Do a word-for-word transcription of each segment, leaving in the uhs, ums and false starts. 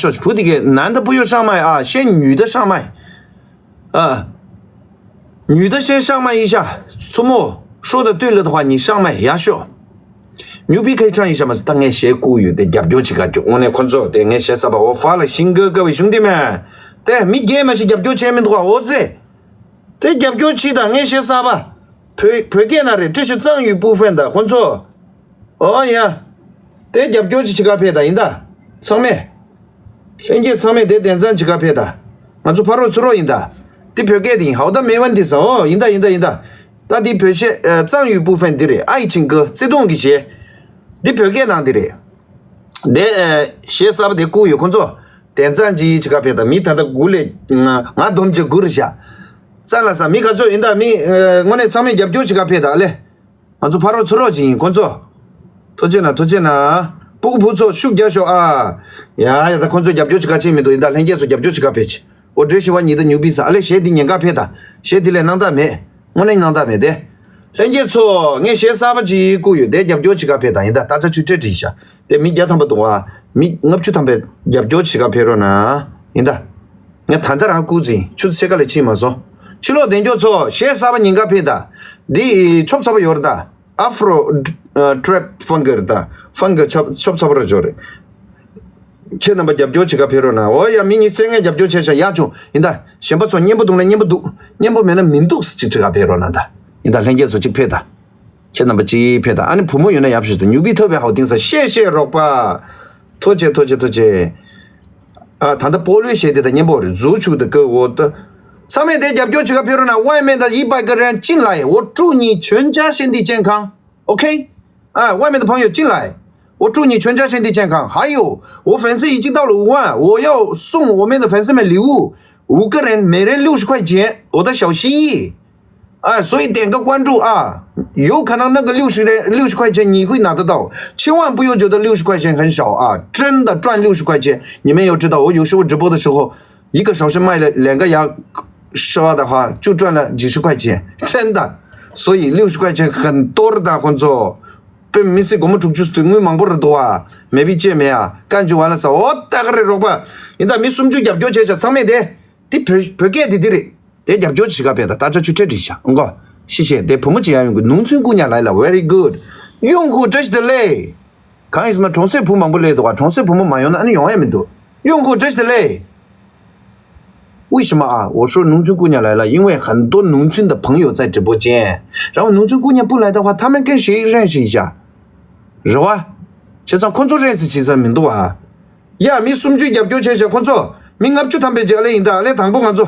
ཤོག་བུ་དེ་གའི་男的不要上麦啊，先女的上麦。 啊，女的先上麦一下， མཚོ་མོ། 说得对了的话你上麦呀ཤོག 牛逼可以唱一下吗？ད་ངས་གཞས་བསྐུར་ཡོད་དེ་རྒྱབ་སྐྱོར་བྱེད་ག་རྒྱུ། དངོས་གནས་ཁོ་ཚོ་དེ་ངས་གཞས་གསར་པ་འོ་ཧྥ་ལ་ཤིང་ཀི་ཀ་བའི་གཞུང་དེ་མེད། དེ་མི་རྒན་མ་ཞིག་རྒྱབ་སྐྱོར་བྱས་མི་འདུག་ག་འོ་ཙེ། དེ་རྒྱབ་སྐྱོར་བྱེད་དང་། ངས་གཞས་གསར་པ། བོད་བོད་སྐད་ནང་རེད། 这是藏语部分的 ཁོ་ཚོ། ཨོ་ཡ། དེ་རྒྱབ་སྐྱོར་ཅིག་བྱེད་ག་ཕེབས་དང་ཡིན་ད། ཚང་མས། เล่น རྒྱས་ཚང་མས་དེ་དན་ཚང་བྱེད་ག་ཕེབས་དང་། ང་ཚོ་ཕ་རོགས་ཚུར་རོགས་ཡིན་ད། དེ་བོད་སྐད་དེ་ཡིན། 好的，没问题 ཟེར། ཨོ་ཡིན་ད་ཡིན་ད་ཡིན་ད། ད་དེ་བོད་གཞས་藏语部分 འདི་རེད། 爱情歌 བརྩེ་དུང་གི་གཞས། འདི་བོད་སྐད་ནང་འདི་རེད། དེ་གཞས་གསར་པ་དེ་བསྐུར་ཡོད། ཁོ་ཚོ་དན་ཚང་ཅིག་བྱེད་ག་ཕེབས་དང་། མི་ད་ལྟ་དགུ་ལས་ང་ང་སྡོམ་གྱི་དགུ་རེད་ཤག་བཙན་ལ་ས་མི་ག་ཚོད་ཡིན་ད། མི་དངོས་གནས་ཚང་མས་རྒྱབ་སྐྱོར་བྱེད་ག་ཕེབས་དང་ཨ་ལེ། ང་ཚོ་ཕ་རོགས་ཚུར་རོགས་ཅིག་ཡིན་ཁོ་ཚོ། ཐུགས་རྗེ་གནང་། ཐུགས་རྗེ་གནང་། སྤུ་གུ་བུ་ཚོ་ཤུགས་རྒྱག་ཤོག་ཨ། ཡ་ཡ། ད་ཁོ་ཚོ་རྒྱབ་སྐྱོར་བྱེད་ག་ཅིག་མི་འདུག་ཡིན་ད། เล่น རྒྱས་ཚོ་རྒྱབ་སྐྱོར་བྱེད་ག་ཕེབས་ཅིག་འོ་བཀྲ་ཤིས་པ་ཉི་ཟླ་ཉུག་པི་ས་ཨ་ལེ། གཞས་འདི་ཉན་ག་ཕེབས་དང་། གཞས་འདི་ལས་སྣང་དག་མེད། དངོས་གནས་སྣང་དག་མེད་དེ། เล่น རྒྱས་ཚོ་ངས་གཞས་གསར་པ་ཅིག་བསྐུར་ཡོད་དེ་རྒྱབ་སྐྱོར་བྱེད་ག་ཕེབས་དང་། ཡིན་ད། ད་ཆ་ཆུ་ཁྲལ་བྲིས་ཤག་དེ་མི་བརྒྱ་ཐམ་པ་འདུག་ཨ། མི་ལྔ་བཅུ་ཐམ་པས་རྒྱབ་སྐྱོར་བྱེད་ག་ཕེབས་རོགས་གནང་། ཡིན་ད། ངས་ད་ལྟ་རང་བསྐུར་ཟིན། ཆུ་ཚོད་ཕྱེད་ཀ་ལས་ཕྱིན་མ་སོང་། ཕྱི་ལོགས་བསྡད་མགྱོགས་ཚོ་གཞས་གསར་པ་ཉན་ག་ཕེབས་དང་། འདི་ཆོབ་ཚ་པོ་ཡོད་རེད་ད། Afro Trap Funk རེད་ད། Funk ཆོབ་ཆོབ་ཚ་པོ་རེད་འཇོག་རེད། ཁྱེད་རྣམ་པ་རྒྱབ་སྐྱོར་བྱེད་ག་ཕེབས་རོགས་གནང་། འོ་ཡ། མི་ཉི་ཤུ་ངས་རྒྱབ་སྐྱོར་བྱས་ཤག་ཡག་བྱུང་། ཡིན་ད། གཞན་པ་ཚོ་སྙན་པོ་འདུག་ན་སྙན་པོ་འདུག་སྙན་པོ་མེད་ན་མི་འདུག་ཅིག་བྲིས་ག་ཕེབས་རོགས་གནང་ད། ཡིན་ད། เล่น རྒྱས་ཚོ་ཅིག་ཕེབས་ད། ཁྱེད་རྣམ་པ་ཅིག་ཕེབས་ད། ཨ་ནི་བུ་མོ་ཡོད་ན་ཡག་ཤོས་ད། 牛逼特别好听 ཟེར། 谢谢རོགས་པ། ཐུགས་རྗེ་ཆེ། ཐུགས་རྗེ་ཆེ། ཐུགས་རྗེ་ཆེ། ཨ། ད་ལྟ་སྤོ་ལོའི་གཞས་དེ་ད་སྙན་པོ་རེད། 足球的歌 འོ་ད། ཚང་མས་དེ་རྒྱབ་སྐྱོར་བྱེད་ག་ཕེབས་རོགས་གནང་། 外面的一百个人进来，我祝你全家身体健康。 OK。 啊，外面的朋友进来，我祝你全家身体健康。还有，我粉丝已经到了五万，我要送我们的粉丝们礼物，五个人每人六十块钱，我的小心意。 哎，所以点个关注啊，有可能那个六十的六十块钱你会拿得到，千万不要觉得六十块钱很少啊，真的赚六十块钱，你们要知道，我有时候直播的时候，一个小时卖了两个牙刷的话，就赚了几十块钱，真的。所以六十块钱很多的，工作。 དཔེ་མི་སྲིད་སྒོར་མོ་དྲུག་ཅུ་ཟེར་དུས་དངུལ་མང་པོ་རེད་འདུག་ཨ། མེད་པའི་ཅེས་མེད་ཨ། བཀའ་འགྱུར་བ་ལ་ཟ། འོ་ད་ག་རེ་རོགས་པ། ཡིན་ད། མི་སུམ་ཅུ་རྒྱབ་སྐྱོར་བྱས་ཤག་ཚང་མས་དེ། དེ་བོད་བོད་སྐད་དེ་འདི་རེད། དེ་རྒྱབ་སྐྱོར་བྱེད་ག་ཕེབས་ད། ད་ཆ་ཆུ་ཁྲལ་བྲིས་ཤག་ཨང་གོ། ཤི་ཤེས་དེ་བུ་མོ་ཅིག་ཡང་ཡོང་གི། 农村姑娘来了། Very good. 用户这是的嘞། གང་ཡིན་ཟེར་ན་གྲོང་གསེབ་བུ་མང་པོ་སླེབས་འདུག་ག་གྲོང་གསེབ་བུ་མོ་མ་ཡོང་ན་ཨ་ནི་ཡོང་ཡ་མི་འདུག 用户这是的嘞། 为什么啊？我说农村姑娘来了，因为很多农村的朋友在直播间，然后农村姑娘不来的话，他们跟谁认识一下？ རེད་བ། བྱས་ཙང་ཁོ་ཚོ་རེད་ཟེར་བྱེད་ས་མི་འདུག་ཨ། ཡ། མི་སུམ་ཅུ་རྒྱབ་སྐྱོར་བྱས་ཤག་ཁོ་ཚོ། མི་ལྔ་བཅུ་ཐམ་པའི་རྗེས་ཨ་ལེ་ཡིན་ད། ཨ་ལེ་དང་པོ་ང་ཚོ།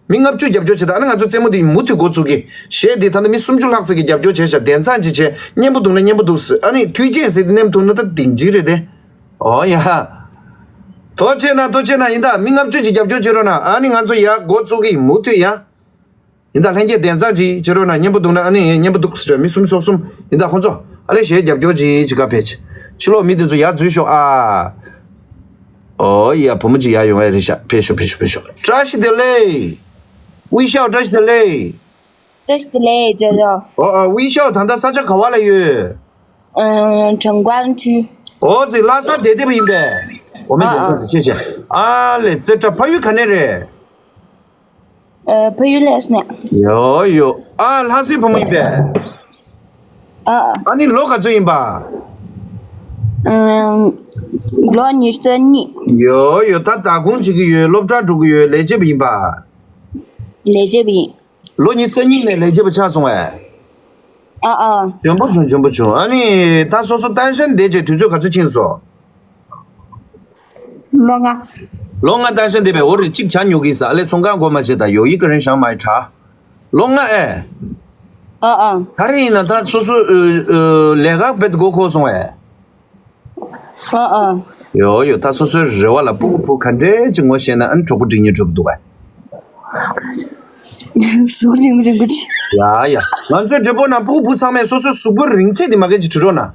མི་ལྔ་བཅུ་རྒྱབ་སྐྱོར་བྱས་ད། ཨ་ནི་ང་ཚོ་རྩེད་མོ་འདི་མུ་མཐུད་འགོ་བཙུགས་གི། གཞས་འདི་ད་ལྟ་མི་སུམ་ཅུ་ལྷག་ཙམ་གྱིས་རྒྱབ་སྐྱོར་བྱས་ཤག་དན་ཚང་ཅིག་བྱས། སྙན་པོ་འདུག་ན་སྙན་པོ་འདུག་ཟེར། ཨ་ནི་མཐུན་རྐྱེན་ཟེར་དེ་མནན་ཐུབ་ན་ད་སྡིངས་གཅིག་རེད་དེ། ཨོ་ཡ། ཐུགས་རྗེ་གནང་། ཐུགས་རྗེ་གནང་། ཡིན་ད། མི་ལྔ་བཅུ་ཅིག་རྒྱབ་སྐྱོར་བྱེད་རོགས་གནང་། ཨ་ནི་ང་ཚོ་ཡར་འགོ་བཙུགས་གི་ཡིན། མུ་མཐུད་ཡ། ཡིན་ད། ལྷན་རྒྱས་དན་ཚང་ཅིག་བྱེད་རོགས་གནང་། སྙན་པོ་འདུག་ན། ཨ་ནི་སྙན་པོ་འདུག་ཟེར། མི་གསུམ་སོགས་གསུམ། ཡིན་ད། ཁོང་ཚོ་ཨ་ལེ་གཞས་རྒྱབ་སྐྱོར་ཅིག་བྱེད་ག་ཕེབས། ཕྱི་ལོགས་མི་དེ་ཚོ་ཡར་འཛུལ་ཤོག་ཨ། ཨོ་ཡ། བུ་མོ་ཅིག་ཡར་ཡོང་ཨེ་རེད་ཤག་ཕེབས་ཤོག་ཕེབས་ཤོག་ཕེབས་ཤོག་བཀྲ་ཤིས་བདེ་ལེགས། 微笑། བཀྲ་ཤིས་བདེ་ལེགས། 这是嘞，这个。 ཨོ་ཨོ། 微笑། ད་ལྟ་ས་ཆ་ག་བ་ལ་ཡོད། 嗯，城关区。 ཨོ་ཙི། ལྷ་ས་བསྡད་བསྡད་པ་ཡིན་པས། འོ་མི་ཨ་ཨ། 谢谢། ཨ་ལེ་ཙེ་ཏྲ། ཕ་ཡུལ་ག་ནས་རེད། 呃， ཕ་ཡུལ་ལྷ་ས་ནས། ཡོ་ཡོ། ཨ། ལྷ་སའི་བུ་མོ་ཡིན་པས། ཨ་ཨ། ཨ་ནི་ལོ་ག་ཚོད་ཡིན་པ། 嗯， ལོ་ཉི་ཤུ་རྩ་གཉིས། ཡོ་ཡོ། ད་ད་གུང་བྱེད་ཀྱི་ཡོད། སློབ་གྲྭ་འགྲོ་གི་ཡོད། ལས་བྱེད་པ་ཡིན་པ། ལས་བྱེད་པ་ཡིན། ལོ་ཉི་ཤུ་རྩ་གཉིས་ནས་ལས་བྱེད་པ་ཆགས་སོང་བས། ཨ་ཨ། འཇོན་པོ་བྱུང་། འཇོན་པོ་བྱུང་། ཨ་ནི་ད་སོ་སོ་单身བསྡད་བྱས་དུས་ཚོད་ག་ཚོད་ཕྱིན་སོང་། ལོ་ལྔ། ལོ་ལྔ་单身བསྡད་པས། འོ་རེད། གཅིག་བྱ་ཉོ་གི་ཡིན་ས། ཨ་ལེ་ཚོང་ཁང་སྒོ་མ་ཕྱེ་ད། 有一个人想买茶། ལོ་ལྔ་ཨེ། ཨ་ཨ། ད་རེས་ཡིན་ན་ད་སོ་སོ་ཨ་ཨ་ལས་ཀ་བེད་མགོ་འཁོར་སོང་ཨེ། ཨ་ཨ། ཡོ་ཡོ། ད་སོ་སོའི་རེ་བ་ལ་སྤུ་གུ་བུ་ག་འདྲས་ཅིག་ངོ་ཤེས་ན་ཨ་ནི་གྲོགས་པོ་སྒྲིག་ཉེ་གྲོགས་པོ་འདུག་གས། གཟུགས་རིང་རིང་པོ་ཅིག་ཡ་ཡ། ང་ཚོའི་བགྲེས་པོ་ནང་སྤུ་གུ་བུ་ཚང་མས་སོ་སོའི་གཟུགས་པོ་རིང་ཚད་དེ་མ་གལ་ཅིག་བྲིས་རོགས་གནང་།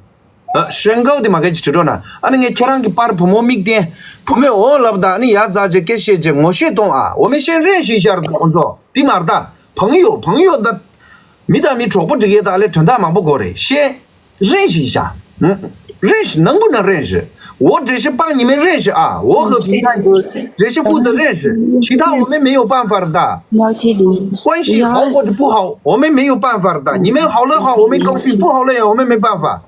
ཨ། 身高དེ་མ་གལ་ཅིག་བྲིས་རོགས་གནང་། ཨ་ནི་ངས་ཁྱེད་རང་གི་པར་བུ་མོ་མིག་བསྟན། བུ་མོས་འོ་ལབ་ད། ཨ་ནི་ཡ་ཛ་ཅེ་སྐད་བཤད་ཅེ་ངོ་ཤེས་གཏོང་ཨ། 我们先认识一下 ཁོང་ཚོ། འདི་མ་རེད་ད། 朋友། 朋友 ད། མི་དང་མི་གྲོགས་པོ་སྒྲིག་ཡས་ད་ཨ་ལེ་དོན་དག་མང་པོ་དགོས་རེད། 先认识一下。 ཨང་། 认识，能不能认识？我只是帮你们认识啊，我和平台的只是负责认识，其他我们没有办法的。幺七零。关系好或者不好，我们没有办法的。你们好的话，我们高兴；不好的话，我们没办法。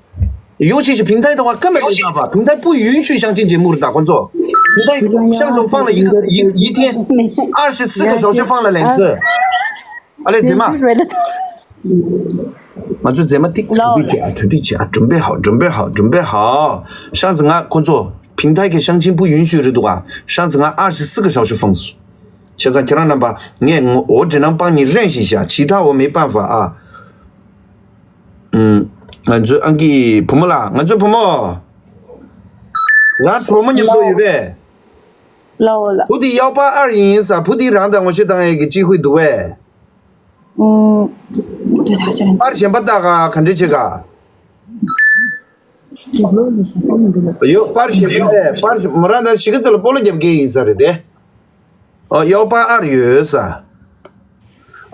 尤其是平台的话，根本没办法，平台不允许相亲节目的，观众。平台向总放了一个一一天二十四个小时放了两次。阿嘞，怎么？ ང་ཚོ་མཛེས་མ་ཏིག་ཙམ་གྲ་སྒྲིག་བྱེད་ཨ། གྲ་སྒྲིག་བྱེད་ཨ། 准备好，准备好，准备好。上次ང་ཁོ་ཚོ་平台给相亲不允许རེད་འདུག་ཨ། 上次ང་二十四个小时封锁。 བྱས་ཙང་ཁྱེད་རང་རྣམ་པ། ངས་ངོ་我只能帮你认识一下，其他我没办法啊。ང་ཚོའི་ཨང་ཀི་བུ་མོ་ལགས། ང་ཚོའི་བུ་མོ། ང་གྲོགས་མོ་མཉམ་དུ་ཡོད་པས། བུ་དེ་幺八二ཡིན་ས། བུ་དེ་རང་དང་ངོ་ཤེས་བཏང་ཡས་ཀྱི་ཅིག་ཧུད་འདུག་པས། ཨུམ། དེ་ད་ཅང་། པར་གཞན་པ་ལྟ་ག་ག་འདྲ་བྱེད་ག་ཡོད། པར་གཞན་པ་ལས་པར་མོ་རང་དང་ཞི་གི་ཚེ་ལ་སྤོ་ལོ་རྒྱབ་མཁན་ཡིན་ས་རེད་དེ། ཨ། ཡའོ་པ་ཨར་ཡོད་ས།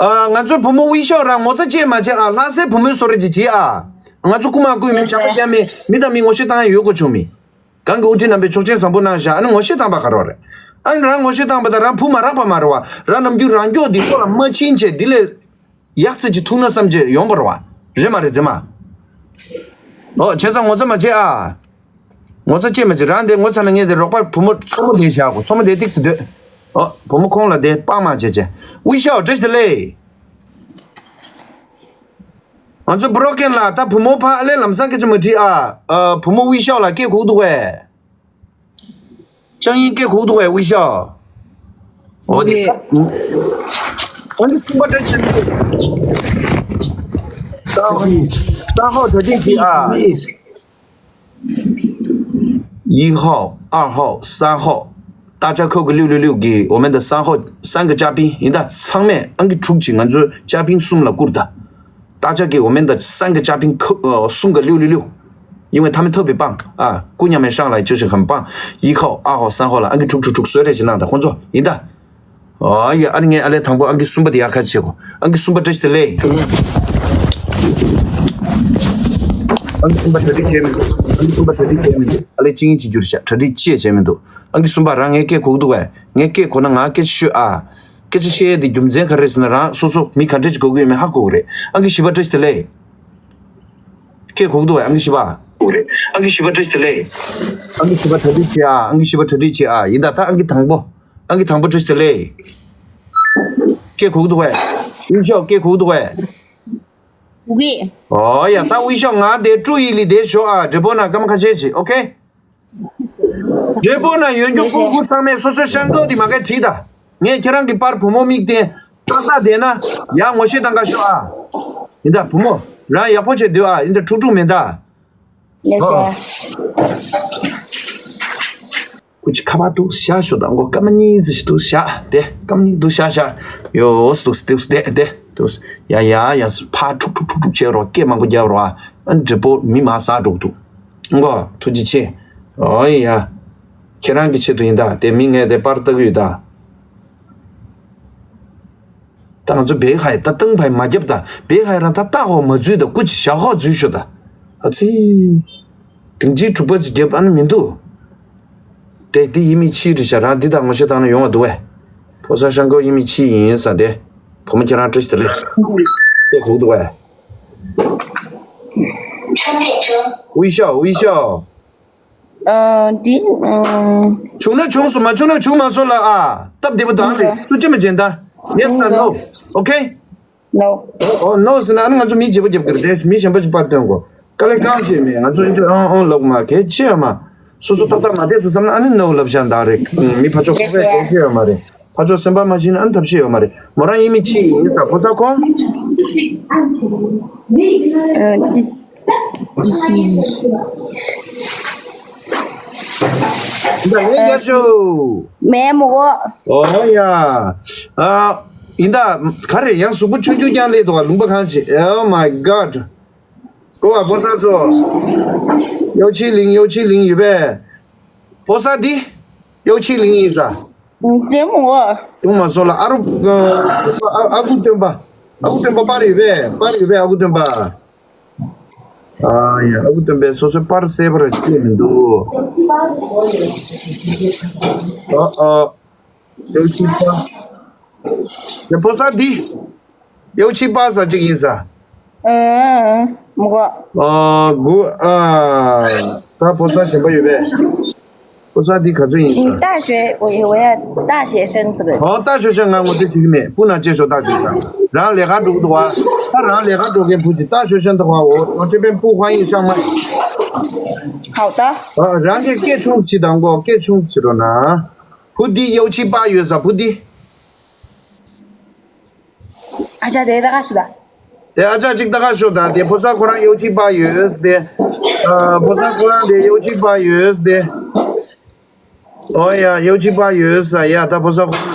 ཨ། ང་ཚོའི་བུ་མོ་དབུས་ཤོག་རང་ངོ་ཚ་བཅས་མ་བྱེད་ཨ། ལྷ་སའི་བུ་མོའི་བཟོ་རེ་ཅིག་བྱེད་ཨ། ང་ཚོ་རྐུ་མ་རྐུས་མིན་ཇག་པ་རྒྱག་མིན་མི་དང་མི་ངོ་ཤེས་བཏང་ཡ་ཡོད་དགོས་བྱུང་མི། གང་གི་དབུ་ཁྲིད་རྣམ་པས་ཆོག་མཆན་བཟང་པོ་གནང་བཞག་ཨ་ནི་ངོ་ཤེས་བཏང་པ་ག་རོགས་རེད། ཨ་ནི་རང་ངོ་ཤེས་བཏང་པ་དང་རང་བུ་མ་རག་པ་མ་རེད་བ། རང་ནམ་རྒྱུན་རང་སྐྱོགས་འདི་ཁོ་ལ་མ་ཕྱིན་བྱས་འདི་ལས་ཡག་ཚད་ཅིག་ཐུག་ན་བསམ་བྱས་ཡོང་པ་རེད་བ། རེད་མ་རེད་མཛེས་མ། ཨོ་བྱས་ཙང་ངོ་ཚ་མ་བྱེད་ཨ། ངོ་ཚ་བཅས་མ་བྱེད། རང་དེ་ངོ་ཚ་ན་ངས་དེ་རོགས་པ་བུ་མོ་མཚོ་མོ་དེ་བྱ་གོ་མཚོ་མོ་དེ་ཏིག་ཙི་སྡོད། ཨོ་བུ་མོ་ཁོང་ལ་དེ་སྤང་མ་བྱེད་བྱེད། དབུས་ཤོག་བཀྲ་ཤིས་བདེ་ལེགས། ང་ཚོ་བུ་རོགས་མཁན་ལ་ད་བུ་མོ་ཕ་ཨ་ལས་ལམ་སང་སྐད་ཆ་མ་དྲིས་ཨ། ཨ། བུ་མོ་དབུས་ཤོག་ལ་སྐད་གོ་གི་འདུག་གས། ཅང་ཡིན་སྐད་གོ་གི་འདུག་གས་དབུས་ཤོག་ཨོ་དེ། ཨོ་དེ་གསུམ་པ་བཀྲ་ཤིས་བདེ་ལེགས། ཏང་ཧོ་ཏང་ཧོ་གྲ་སྒྲིག་གྱིས་ཨ།一号、二号、三号，大家扣个六六六给我们的三号三个嘉宾。ཡིན་ད་ཚང་མས་ཨང་ཀི་དྲུག་ཅིག་ང་ཚོའི་嘉宾གསུམ་ལ་བསྐུར་ད།大家给我们的三个嘉宾扣呃送个六六六，因为他们特别棒啊，姑娘们上来就是很棒。一号、二号、三号ལ་ཨང་ཀི་དྲུག་དྲུག་དྲུག་གསོལ་རས་ཅིག་གནང་ད་ཁོང་ཚོ་ཡིན་ད། ཨ་ཡ། ཨ་ནི་ངས་ཨ་ལས་དང་པོ་ཨང་ཀི་གསུམ་པ་དེ་ཡར་ཁ་ཕྱེ་གོ་ཨང་ཀི་གསུམ་པ་བཀྲ་ཤིས་བདེ་ལེགས། ཨང་ཀི་གསུམ་པ་གྲ་སྒྲིག་བྱས་མི་འདུག་ཨང་ཀི་གསུམ་པ་གྲ་སྒྲིག་བྱས་མི་འདུག་ཨ་ལས་ཅིག་ཡིན་ཅིག་འགྱུར་ཤག་གྲ་སྒྲིག་ཅིག་བྱས་མི་འདུག་ཨང་ཀི་གསུམ་པ་རང་ངའི་སྐད་གོ་གི་འདུག་གས། ངའི་སྐད་གོ་ན་ང་སྐད་ཆ་ཤོད་ཨ། སྐད་ཆ་བཤད་ཡས་དེ་རྒྱུ་མཚན་ག་རེ་ཟེར་ན་རང་སོ་སོ་མི་ག་འདྲས་ཅིག་གོ་གི་ཡོད་མེད་ཧ་གོ་གི་རེད། ཨང་ཀི་བཞི་པ་བཀྲ་ཤིས་བདེ་ལེགས། སྐད་གོ་གི་འདུག་གས་ཨང་ཀི་བཞི་པ། ཨང་ཀི་བཞི་པ་བཀྲ་ཤིས་བདེ་ལེགས། ཨང་ཀི་བཞི་པ་གྲ་སྒྲིག་བྱེད་ཨ། ཨང་ཀི་བཞི་པ་གྲ་སྒྲིག་བྱེད་ཨ། ཡིན་ད་ད་ཨང་ཀི་དང་པོ། ཨང་ཀི་དང་པོ་བཀྲ་ཤིས་བདེ་ལེགས། སྐད་གོ་གི་འདུག་གས། དབུས་ཤོག་སྐད་གོ་གི་འདུག་གས། གོ་གི། ཨོ་ཡ། ད་དབུས་ཤོག་ང་དེ་ཀྲུའུ་ཡི་ལི་དེ་ཞོག་ཨ། འབྲས་སྤུངས་ན་སྐར་མ་ཁ་ཤས་ཤིག་ཨོ་ཁེ། འབྲས་སྤུངས་ན་ཡོད་རྒྱུ་ཀུ་ཀུ་ཚང་མས་སོ་སོའི་ཤང་ཀོ་དེ་མ་གས་བྲིས་ད། ངས་ཁྱེད་རང་གི་པར་བུ་མོ་མིག་བསྟན་ཏག་ཏག་བསྡད་ན་ཡང་ངོ་ཤེས་བཏང་ག་ཤོག་ཨ། ཡིན་ད་བུ་མོ་རང་ཡག་པོ་བྱས་སྡོད་ཨ། ཡིན་ད་འཁྲུག་འཁྲུག་མེད་ད། ལེགས་སོ། ཨོ། སྐུ་མཁྱེན་ཁ་པར་འདུག་བཞག་ཤོག་དང་། མགོ་སྐར་མ་གཉིས་ཙམ་ཞིག་འདུག་བཞག་དེ་སྐར་མ་གཉིས་འདུག་བཞག་བཞག་ཡོ་སུ་འདུག་སུ་འདུག་སུ་དེ་དེ་འདུག་ཡ་ཡ་ཡ་སུ་ཕ་འཁྲུག་འཁྲུག་འཁྲུག་འཁྲུག་བྱེད་རོགས། སྐད་མང་པོ་རྒྱབ་རོགས་ཨ། འབྲས་སྤུངས་མི་མ་ཟ་འགྲོ་འདུག་མགོ་ཐུགས་རྗེ་ཆེ། ཨོ་ཡ། ཁྱེད་རང་གི་ཆེད་དུ་ཡིན་ད། དེ་མི་ངས་དེ་པར་ལྟ་གི་ཡོད་ད། ད་ང་ཚོ་བེ་ཧའི་ད་ཏང་ཕའི་མ་རྒྱབ་ད། བེ་ཧའི་རང་ད་ཏག་ཧོ་མ་འཛུལ་ད། སྐུ་ཅི་ཞག་ཧོ་འཛུལ་ཤོག་ད། ཨ་ཙི། དིང་ཅི་དྲུག་པ་ཅི་རྒྱབ་ཨ་ནི་མི་འདུག་དེ་འདི་ཡིན་མི་ཕྱི་རི་ཤ་རང་འདི་དང་ངོ་ཤེས་བཏང་ན་ཡོང་བ་འདུག་བས། ཕོ་གསར་ཤང་ཀོ་ཡིན་མི་ཕྱི་ཡིན་ས་དེ། བུ་མོ་ཁྱེད་རང་བཀྲ་ཤིས་བདེ་ལེགས། དེ་གོ་འདུག་བས། དབུས་ཤོག་དབུས་ཤོག་ཨ། འདི། ཨ། བྱུང་ན་བྱུང་སོང་། མ་བྱུང་ན་བྱུང་མ་སོང་ལ་ཨ། སྟབས་བདེ་པོ་དང་རེད། ཨ། ཚུལ་ཁྲིམས་མ་བྱེད་ད། Yes ན་No། Okay? No། ཨོ་No ཟེར་ན་ཨ་ནི་ང་ཚོ་མི་བརྗེ་པོ་རྒྱབ་ཀྱི་རེད་དེ། མི་གཞན་པ་ཅིག་པར་སྟོན་དགོས། དཀའ་ལས་གང་བྱེད་མེད། ང་ཚོ་ཨིན་ཏྲ་ཨང་ཨང་ལབ་མ་གལ་ཆེ་ཡོད་མ། སོ་སོ་ཏག་ཏག་མ་བསྡད་སོང་བསམ་ན་ཨ་ནི་No ལབ་བཞག་ད་རེད། མི་ཕར་ཕྱོགས་ཁོ་པས་གལ་ཆེ་ཡོད་མ་རེད། ཕར་ཕྱོགས་སེམས་པ་མ་ཞིག་ན་ཨ་ནི་ཐབས་ཤེས་ཡོད་མ་རེད། མོ་རང་ཡིན་མི་ཕྱི་ཡིན་ས་ཕོ་གསར་ཁོང་། ཨ། འདི། འདི་ཤི། འདི་ལས་རྒྱ་ཆོ། མེ་མོ་གོ། ཨོ་ཡ། ཨ། ཡིན་ད་ག་རེ་ཡང་གཟུགས་པོ་ཆུང་ཆུང་རྐྱང་སླེབས་འདུག་ག་ལུང་པ་གང་ཆེ། Oh my God། ཀོ་བ་ཕོ་གསར་ཚོ། ཡའོ་ཆི་ལིང་ཡའོ་ཆི་ལིང་ཡོད་པས། ཕོ་གསར་འདི། ཡའོ་ཆི་ལིང་ཡིན་ས། ཨུ། ཅེ་མོ། ཅུང་མ་སོང་ལ་ཨ་རུ། ཨ་ཨ་ཁུ་སྟོན་པ། ཨ་ཁུ་སྟོན་པ་པར་ཡོད་པས། པར་ཡོད་པས་ཨ་ཁུ་སྟོན་པ། ཨ་ཡ། ཨ་ཁུ་སྟོན་པས་སོ་སོའི་པར་གསལ་པོར་བཅད་མི་འདུག་ཨ་ཨ། ཡོ་ཆི་པ། ཡ་ཕོ་གསར་འདི། ཡོ་ཆི་པ་ཟེར་ཅིག་ཡིན་ས། ཨང་། མི་གོ། ཨ་གུ་ཨ། ད་ཕོ་གསར་གཞན་པ་ཡོད་པས། ཕོ་གསར་འདི་ག་ཚོད་ཡིན་ས། 大学，我我要大学生是不是？ ཨོ་ད་ཞོ་ཤ་ང་ངོ་དེ་བྱེད་ཀྱི་མེད། སྤུ་ན་ཅེ་ཞོ་ད་ཞོ་ཤ། རང་ལས་ཀ་འགྲོ་གི་འདུག་བ། ད་རང་ལས་ཀ་འགྲོ་མཁན་བུ་ཅིག་ད་ཞོ་ཤ་འདུག་བ། འོ་འོ་ཅེ་པན་སྤུ་ཧ་ཡིན་ཤང་མ། 好的。 ཨ་རང་གི་སྐད་ཆུང་ཞིག་དང་གོ། སྐད་ཆུང་ཞིག་རོ་ན། བུ་འདི་ཡོ་ཆི་པ་ཡོད་ས་བུ་འདི། 阿加得大概是吧？ དེ་ཨ་ཅག་ཅིག་ད་ག་ཤོག་ད། དེ་ཕོ་གསར་ཁོ་རང་ཡོ་ཆི་པ་ཡོད་དེ། ཨ་ཕོ་གསར་ཁོ་རང་དེ་ཡོ་ཆི་པ་ཡོད་དེ། ཨོ་ཡ་ཡོ་ཆི་པ་ཡོད་ས་ཡ། ད་ཕོ་གསར་ཁོ་རང་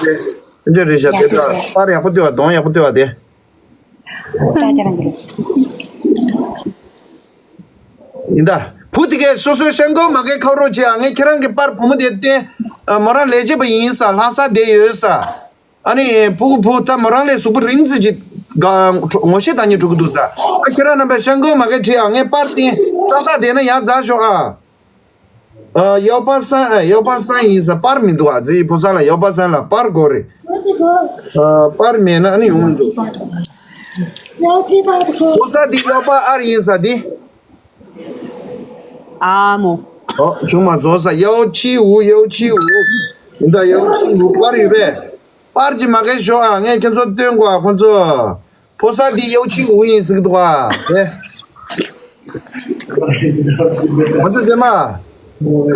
དེ་འདྲ་རེད་ཤག་དེ་ད་པར་ཡག་པོ་བཏོད་པ། གདོང་ཡག་པོ་བཏོད་པ་དེ། 这样这样子。 ཡིན་ད། བུ་དེ་གས་སོ་སོའི་ཤང་ཀོ་མ་གས་ཁ་རོགས་བྱེད་ཨ། ངས་ཁྱེད་རང་གི་པར་བུ་མོ་དེ་སྟོན། ཨ་མོ་རང་ལས་བྱེད་པ་ཡིན་ས། ལྷ་ས་བསྡད་ཡོད་ས། ཨ་ནི་ཕྲུ་གུ་བུ་ད་མོ་རང་ལས་གཟུགས་པོ་རིང་ཙི་ཅིག་ག་ངོ་ཤེས་དང་ཉེ་ཕྲུ་གུ་འདུག་ས། ཨ་ཁྱེད་རང་རྣམ་པས་ཤང་ཀོ་མ་གས་བྲིས་ཨ། ངས་པར་བསྟན་ཏག་ཏག་བསྡད་ན་ཡག་ཛ་ཤོག་ཨ། ཨ་ཡོ་པ་སང་། ཨ་ཡོ་པ་སང་ཡིན་ས། པར་མི་འདུག་ཨ། ཙི་ཕོ་གསར་ལ་ཡོ་པ་སང་ལ་པར་དགོས་རེད། ཨ་པར་མེད་ན་ཨ་ནི་ཡོང་མི་འདུག་ཕོ་གསར་འདི་ཡོ་པ་ཨར་ཡིན་ས་འདི། ཨ་མོ། ཨོ་བྱུང་མ་སོང་ས། ཡོ་ཆི་འུ། ཡོ་ཆི་འུ། ཡིན་ད། ཡོ་ཆི་འུ་པར་ཡོད་པས། པར་ཅིག་མ་གས་ཤོག་ཨ། ངས་ཁྱེད་ཚོ་སྟོན་དགོས་ཨ། ཁོ་ཚོ། ཕོ་གསར་འདི་ཡོ་ཆི་འུ་ཡིན་ཟེར་གི་འདུག་ཨ། དེ། ང་ཚོ་མཛེས་མ།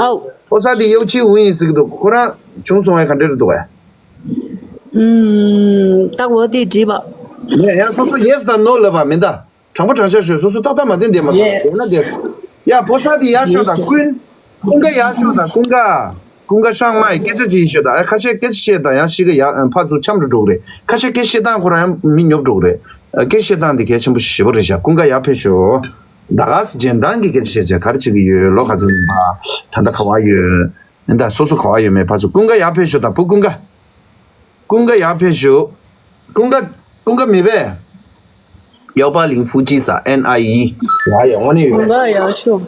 ཨའོ། ཕོ་གསར་འདི་ཡོ་ཆི་འུ་ཡིན་ཟེར་གི་འདུག་ཁོ་རང་བྱུང་སོང་བས་ག་འདྲ་རེད་འདུག་ཨ། ཨུམ། ད་འོ་དེ་འགྲིག་པ། ངས་ཡང་སོ་སོ་ཡེ་སི་དང་ནོ་ལབ་པ་མིན་ད། དྲང་པོ་དྲང་བཞག་ཤོད། སོ་སོ་ཏག་ཏག་མ་བསྟན་བསྡད་མ་སོང་། Yes. ཡོད་ན་བསྡད། ཡ་ཕོ་གསར་འདི་ཡར་ཤོག་དང་ཀུན། ཀུན་དགའ་ཡར་ཤོག་དང་ཀུན་དགའ། ཀུན་དགའ་ཤང་མ་ཡི་སྐད་ཆ་ཅིག་ཤོད་དང་། ཨ་ཁ་ཤས་སྐད་ཆ་བཤད་དང་ཡང་ཤི་ག་ཡ་ཕ་ཚུར་འཆམ་རུ་འགྲོ་གི་རེད། ཁ་ཤས་སྐད་བཤད་སྟངས་ཁོ་རང་ཡང་མི་ཉོབ་འགྲོ་གི་རེད། ཨ་སྐད་བཤད་སྟངས་འདི་གལ་ཆེན་པོ་ཞེ་པོ་རེད་ཤག་ཀུན་དགའ་ཡར་ཕེབས་ཤོག་ད་ག་སེ་ཇན་དང་གི་སྐད་ཆ་བཤད་བྱས་ག་རེ་བྱེད་ཀྱི་ཡོད། ལོ་ག་ཚོད་ཡིན་པ། ད་ལྟ་ག་བ་ཡོད། ད་སོ་སོ་ག་བ་ཡོད་མེད་ཕར་ཚུར། ཀུན་དགའ་ཡར་ཕེབས་ཤོག་དང་བུ་ཀུན་དགའ། ཀུན་དགའ་ཡར་ཕེབས་ཤོག་ཀུན་དགའ། ཀུན་དགའ་མེད་པས། ཡའོ་པ་ལིང་ཧྥུ་ཅི་ས་ཨེན་ཨའི་ཡི། ཡ་ཡ་དངོས་གནས་ཡོད་པས། ཀུན་དགའ་ཡར་ཤོག་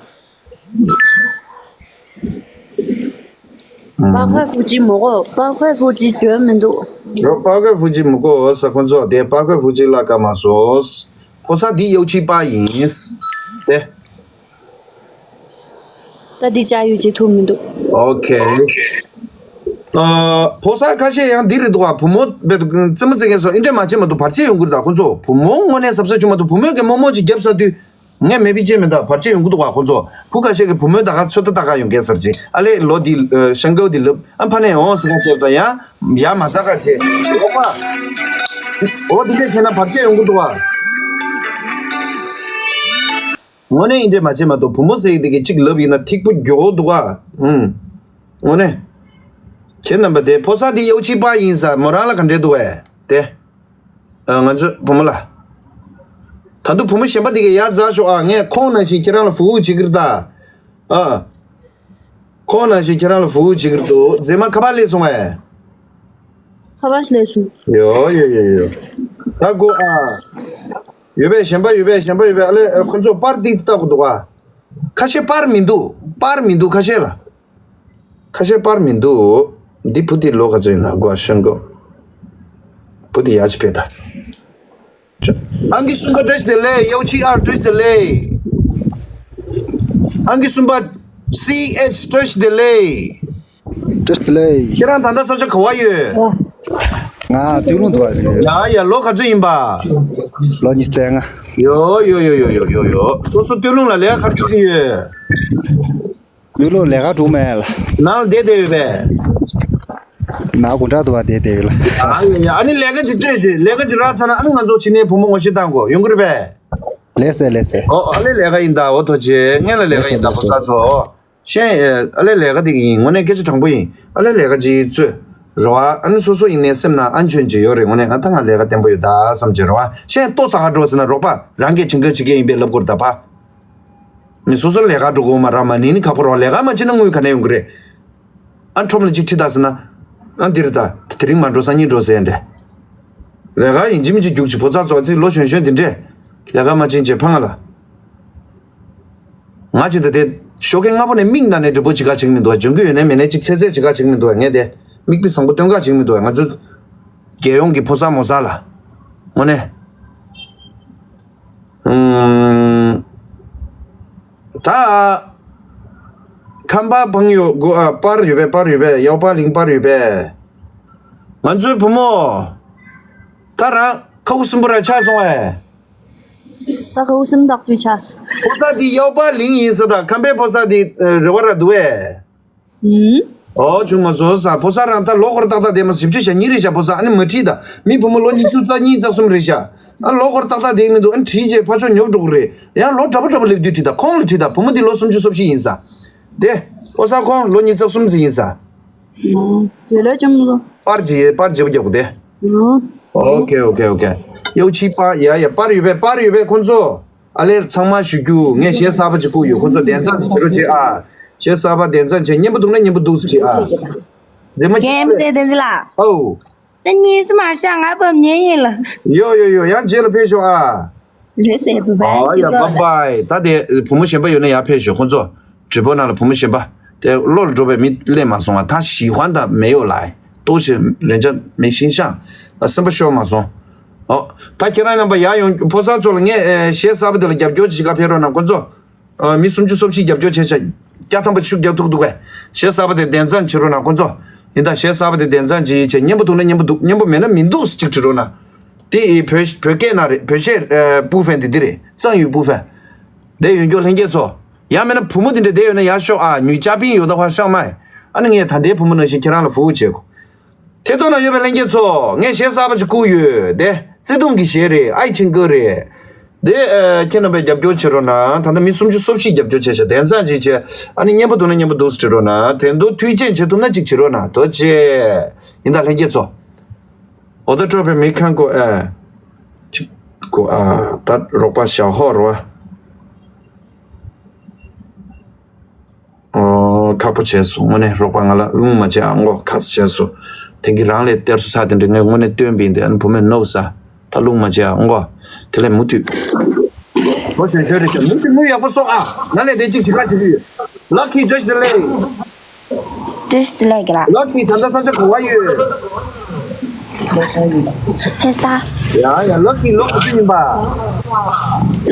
པ་ཁོས་ཧྥུ་ཅི་མོ་གོ། པ་ཁོས་ཧྥུ་ཅི་བྱོན་མི་འདུག་རོ་པ་ཁོས་ཧྥུ་ཅི་མོ་གོ་ས། ཁོ་ཚོ་དེ་པ་ཁོས་ཧྥུ་ཅི་ལ་ཀ་མ་སོ། ཕོ་གསར་འདི་ཡོ་ཆི་པ་ཡིན། དེ། ད་འདི་ཅག་ཡོད་ཅིག་ཐུག་མི་འདུག་ཨོ་ཁེ། ཨ་ཕོ་གསར་ཁ་ཤས་ཡང་འདི་རེད་འདུག་ཨ། བུ་མོ་བེད་རྩེད་མོ་རྩེ་མཁན་སོགས་འདི་འདྲས་མ་བྱེད་མ་གཏོགས་བར་ཆད་ཡོང་གི་རེད་ད། ཁོ་ཚོ་བུ་མོ་དངོས་གནས་གཟབ་གཟབ་བྱེད་མ་གཏོགས། བུ་མོས་ཀྱི་རྨོ་མོ་ཅིག་བརྒྱབ་ཚར་དུས། ངས་མེད་པའི་ཆེད་མེད་ད། བར་ཆད་ཡོང་གི་འདུག་ཨ། ཁོ་ཚོ་བུ་ཁ་ཤས་ཀྱི་བུ་མོའི་ད་ག་ཚོད་ལྟ་ལྟ་ག་ཡོང་གས་ཟེར་ཅིག་ཨ་ལས་ལོ་འདི་ཤང་ཀོ་འདི་ལབ་ཨ། ཕ་ནས་འོང་ཟེར་ག་བྱས་པ་ད་ཡང་ཡ་མ་ཚ་ག་བྱས། ཨོ་པ། འོ་འདི་འདྲས་བྱས་ན་བར་ཆད་ཡོང་གི་འདུག་ཨ། དངོས་གནས་ཡིན་འདྲས་མ་བྱེད་མ་གཏོགས། བུ་མོ་ཟེར་ཡི་དེ་གི་གཅིག་ལབ་ཡིན་ན་ཐིག་པོ་མགྱོགས་འདུག་ག་ཨུམ། དངོས་གནས། ཁྱེད་རྣམ་པ་དེ་ཕོ་གསར་དེ་ཡོ་ཆི་པ་ཡིན་ས། མོ་རང་ལ་ག་འདྲས་འདུག་གས་དེ། ཨ་ང་ཚོ་བུ་མོ་ལ། ད་དུང་བུ་མོ་གཞན་པ་དེ་གི་ཡར་འཛེགས་ཤོག་ཨ། ངས་ཁོང་ནང་བཞིན་ཁྱེད་རང་ལ་ཧྥུ་ཝུ་བྱེད་ཀྱི་རེད་ད། ཨ། ཁོང་ནང་བཞིན་ཁྱེད་རང་ལ་ཧྥུ་ཝུ་བྱེད་ཀྱི་རེད་འདུག་མཛེས་མ་ཁ་པར་སླེབས་སོང་ངས། ཁ་པར་སླེབས་སོང་། ཡོ་ཡོ་ཡོ་ཡོ། ད་གོ་ཨ། ཡོད་པས་གཞན་པ་ཡོད་པས་གཞན་པ་ཡོད་པས། ཨ་ལས་ཁོ་ཚོ་པར་ཏིག་ཙི་ལྟ་དགོས་འདུག་ཨ། ཁ་ཤས་པར་མི་འདུག་པར་མི་འདུག་ཁ་ཤས་ལ། ཁ་ཤས་པར་མི་འདུག་འདི་བུ་དེ་ལོ་ག་ཚོད་ཡིན་ན་གོ་ཤང་གོ་བུ་དེ་ཡ་ཅི་ཕེ་ད། ཨང་ཀི་གསུམ་པ་བཀྲ་ཤིས་བདེ་ལེགས། ཡའོ་ཆི་ཨར་བཀྲ་ཤིས་བདེ་ལེགས། ཨང་ཀི་གསུམ་པ་སི་ཨེཆ་བཀྲ་ཤིས་བདེ་ལེགས། བཀྲ་ཤིས་བདེ་ལེགས། ཁྱེད་རང་ད་ལྟ་ས་ཆ་ག་བ་ཡོད། ང་སྟོད་ལུང་དུ་བ་ཡོད། ཡ་ཡ། ལོ་ག་ཚོད་ཡིན་པ། ལོ་ཉི་ཤུ་རྩ་ལྔ། ཡོ་ཡོ་ཡོ། སོ་སོ་སྟོད་ལུང་ལ་ལས་ཀ་ག་རེ་བྱེད་ཀྱི་ཡོད། ཡུལ་ལུང་ལས་ཀ་འགྲོ་མེད་ལ། ནང་ལ་བསྡད་བསྡད་ཡོད་པས། ནང་དགོང་དྲག་ཏུ་བ་བསྡད་བསྡད་ཡོད་ལ། ཨ་ཡ་ཡ། ཨ་ནི་ལས་ཀ་ཅིག་བཙལ་ཏེ་ལས་ཀ་ཅིག་རག་ཚར་ན་ཨ་ནི་ང་ཚོ་ཕྱི་ནས་བུ་མོ་ངོ་ཤེས་བཏང་དགོས་ཡོང་གི་རེད་པས། ལགས་སེ་ལགས་སེ། ཨོ་ཨ་ལས་ལས་ཀ་ཡིན་ད། འོ་ཐོ་ཆེ་ངས་ལ་ལས་ཀ་ཡིན་ད། ལགས་སེ་ཕོ་གསར་ཚོ། ཤེས་ཨ་ལས་ལས་ཀ་དེ་ཡིན། དངོས་གནས་སྐད་ཆ་དྲང་པོ་ཡིན། ཨ་ལས་ལས་ཀ་ཅིག་བཙལ་རོགས་ཨ། ཨ་ནི་སོ་སོ་ཡིན་ནའི་སེམས་ནང་ཨན་ཆོན་ཅིག་ཡོད་རེད། དངོས་གནས་ང་ད་ང་ལས་ཀ་བརྟན་པོ་ཡོད་ད་བསམ་བྱས་རོགས་ཨ། ཤེས་ལྟོ་ཟ་ག་འགྲོ་ཟེར་ན་རོགས་པ་རང་གིས་བྱེད་མཁན་བྱེད་མཁན་ཡིན་པས་ལབ་དགོས་རེད་ད་ཕ། མི་སོ་སོ་ལས་ཀ་འགྲོ་དགོས་མ་རག་མ་ནི་ནི་ཁག་པོ་རོགས། ལས་ཀ་མ་བྱེད་ན་དངུལ་ག་ནས་ཡོང་གི་རེད། ཨ་ཁྲོམ་ལ་གཅིག་ཁྲིད་ད་ཟེར་ན། ཨ་འདིར་ད་དེ་རིང་མ་འགྲོ་སང་ཉིན་འགྲོ་ཟེར་འདྲ། ལས་ཀ་ཡིན་གཅིག་མིན་གཅིག་རྒྱུག་ཅིག་ཕོ་ཚ་ཚོ་ཚིག་ལོ་གཞོན་གཞོན་དེ་འདྲས། ལས་ཀ་མ་བྱེད་ཅེས་ཕ་ང་ལ། ང་ཅི་ད་དེ་ཞོགས་ཀས་སྔ་པོ་ནས་མིག་ནང་ནས་འགྲིག་པོ་བྱེད་ག་བྱེད་མི་འདུག་བ། འཇོན་གི་ཡོད་ནས་མེད་ནས་ཅིག་ཚེ་ཚད་བྱེད་ག་བྱེད་མི་འདུག་བ། ངས་དེ་མིག་དཔེ་བཟང་པོ་སྟོན་ག་བྱེད་མི་འདུག་བ། ང་ཚོ་རྒྱལ་ཡོངས་ཀྱི་ཕོ་གསར་མོ་གསར་ལ་དངོས་གནས། ཨུམ། ད་ཁམས་པ་ཕང་ཡོད་དགོ་ཨ། པར་ཡོད་པས། པར་ཡོད་པས། ཡའོ་པ་གླིང་པར་ཡོད་པས། ང་ཚོའི་བུ་མོ། ད་རང་ཁ་ཁུ་སིམ་པོ་ར་ཆགས་སོང་ཨེ། ད་ཁ་ཁུ་སིམ་ཐག་ཆོད་ཆགས་སོང་། ཕོ་གསར་འདི་ཡའོ་པ་གླིང་ཡིན་ས། ད་ཁམས་པའི་ཕོ་གསར་འདི་རེ་བ་ར་འདུག་ཨེ། ཨུམ། ཨོ་བྱུང་མ་སོང་ས། ཕོ་གསར་རང་ད་ལོ་འཁོར་ཏག་ཏག་བསྡད་མ་བཞི་བཅུ་ཞེ་གཉིས་རེད་ཤག་ཕོ་གསར་ཨ་ནི་མ་བྲིས་ད། མི་བུ་མོ་ལོ་ཉི་ཤུ་རྩ་གཉིས་རྩ་གསུམ་རེད་ཤག་ཨ་ལོ་འཁོར་ཏག་ཏག་བསྡད་མི་འདུག་ཨ་ནི་བྲིས་རྗེས་ཕར་ཕྱོགས་ཉོབ་འགྲོ་གི་རེད། ཡང་ལོ་འདྲ་པོ་འདྲ་པོ་སླེབས་དུས་བྲིས་ད། ཁོང་ལ་བྲིས་ད། བུ་མོ་འདི་ལོ་སུམ་ཅུ་སོ་བཞི་ཡིན་ས། དེ་ཕོ་གསར་ཁོང་ལོ་ཉི་ཤུ་རྩ་གསུམ་ཙམ་ཡིན་ས། ཨོ། དེ་ལོས་ཅུང་ལོ། པར་གྱི་པར་བརྗེ་པོ་རྒྱག་དགོས་ཏེ། ཨོ། ཨོ་ཁེ་ཨོ་ཁེ་ཨོ་ཁེ། ཡའོ་ཆི་པར་ཡ་ཡ་པར་ཡོད་པས། པར་ཡོད་པས་ཁོང་ཚོ། ཨ་ལས་ཚང་མ་ཞུ་རྒྱུ་ངས་གཞས་གསར་པ་ཅིག་བསྐུར་ཡོད། ཁོང་ཚོ་གདན་གཙང་ཅིག་བྱེད་རོགས་བྱེད་ཨ། གཞས་གསར་པ་གདན་གཙང་བྱེད། སྙན་པོ་འདུག་ན་སྙན་པོ་འདུག་ཟེར་བྱེད་ཨ། མཛེས་མ་ཀེམ་སེ་དེ་འདི་ལ། ཨོ། ད་གཉིས་སུ་མར་ཤག་ང་བབ་ཉན་ཡིན་ལ། ཡོ་ཡོ་ཡོ། ཡང་རྗེས་ལ་ཕེབས་ཤོག་ཨ། རེད་ཟེར་བུ་ཨ་ཡ་བ་བ་བའི། ད་དེ་བུ་མོ་གཞན་པ་ཡོད་ན་ཡར་ཕེབས་ཤོག་ཁོང་ཚོ་直播ནང་ལ་བུ་མོ་གཞན་པ་དེ་བློ་ལ་འགྲོ་བའི་མི་སླེབས་མ་སོང་བ། ད་喜欢的没有来。都是人家没形象。སེམས་པ་ཤོར་མ་སོང་། ཨོ། ད་ཁྱེད་རང་རྣམ་པ་ཡར་ཡོང་། ཕོ་གསར་ཚོ་ལ་ངས་ཨེ་གཞས་གསར་པ་དེ་ལ་རྒྱབ་སྐྱོར་བྱེད་ག་ཕེབས་རོགས་གནང་ཁོང་ཚོ། ཨ། མི་སུམ་ཅུ་སོ་བཞི་རྒྱབ་སྐྱོར་བྱས་ཤག་བརྒྱ་ཐམ་པ་ཤུགས་རྒྱག་ཐུབ་འདུག་གས། གཞས་གསར་པ་དེ་གདན་གཙང་བྱེད་རོགས་གནང་ཁོང་ཚོ། ཡིན་ད་གཞས་གསར་པ་དེ་གདན་གཙང་བྱེད་ཡིན་བྱས། སྙན་པོ་འདུག་ན་སྙན་པོ་འདུག་སྙན་པོ་མེད་ན་མི་འདུག་ཅིག་བྲིས་རོགས་གནང་། དེ་ཡི་བོད་བོད་སྐད་ནང་རེད། བོད་གཞས་ཨ་部分དེ་འདི་རེད། 藏语部分། དེ་ཡོད་མཁན་ལྷན་རྒྱས་ཚོ། ཡང་མིན་ན་བུ་མོ་དེ་འདྲ་བསྡད་ཡོད་ན་ཡར་ཤོག་ཨ། 女嘉宾有的话上麦。ཨ་ནི་ངས་ད་ལྟའི་བུ་མོ་ནང་བཞིན་ཁྱེད་རང་ལ་ཧྥུ་ཅེ་གོ། ཐད་གཏོང་ན་ཡོད་པའི་ལྷན་རྒྱས་ཚོ། ངས་གཞས་གསར་པ་ཅིག་བསྐུར་ཡོད་དེ། བརྩེ་དུང་གི་གཞས་རེད། 爱情歌རེད། དེ་ཨ་ཁྱེད་རྣམ་པས་རྒྱབ་སྐྱོར་བྱེད་རོགས་གནང་། ད་ལྟ་མི་སུམ་ཅུ་སོ་བཞི་རྒྱབ་སྐྱོར་བྱས་ཤག་གདན་གཙང་ཅིག་བྱས། ཨ་ནི་སྙན་པོ་འདུག་ན་སྙན་པོ་འདུག་ཟེར་བྲིས་རོགས་གནང་། དེ་འདུག་མཐུན་རྐྱེན་བྱེད་ཐུབ་ན་ཅིག་བྱེད་རོགས་གནང་། ཐུགས་རྗེ་ཆེ། ཡིན་ད་ལྷན་རྒྱས་ཚོ། འོ་ད་སྤྲོ་བའི་མི་ཁང་ཀོ་ཨེ། ཅིག་ཀོ་ཨ། ད་རོགས་པ་ཞའོ་ཧོ་རོ། ཨོ། ཁག་པོ་བྱས་སོང་། དངོས་གནས་རོགས་པ་ང་ལ་རླུང་མ་བྱེད་ཨ། མགོ་ཁག་བྱས་སོང་། དེང་གི་རང་ལས་སྟེར་སོ་ས་དེ་འདྲ་ངས་དངོས་གནས་སྟོན་པ་ཡིན་ཏེ། ཨ་ནི་བུ་མོས་ནོ་ས། ད་རླུང་མ་བྱེད་ཨ། མགོ་དེ་ལས་མུ་མཐུད། ལོ་གཞོན་གཞོན་རེད་ཤག་མུ་མཐུད་དངུལ་ཡག་པོ་གསོག་ཨ། ང་ལས་དེ་གཅིག་བྱེད་ཁ་བྱེད་ཀྱི་ཡོད། ལ་ཁི་བཀྲ་ཤིས་བདེ་ལེགས། བཀྲ་ཤིས་བདེ་ལེགས་ལགས། ལ་ཁི་ད་ལྟ་ས་ཆ་ག་བ་ཡོད། ལྷ་ས། ཡ་ཡ། ལ་ཁི་ལོ་ག་ཚོད་ཡིན་པ།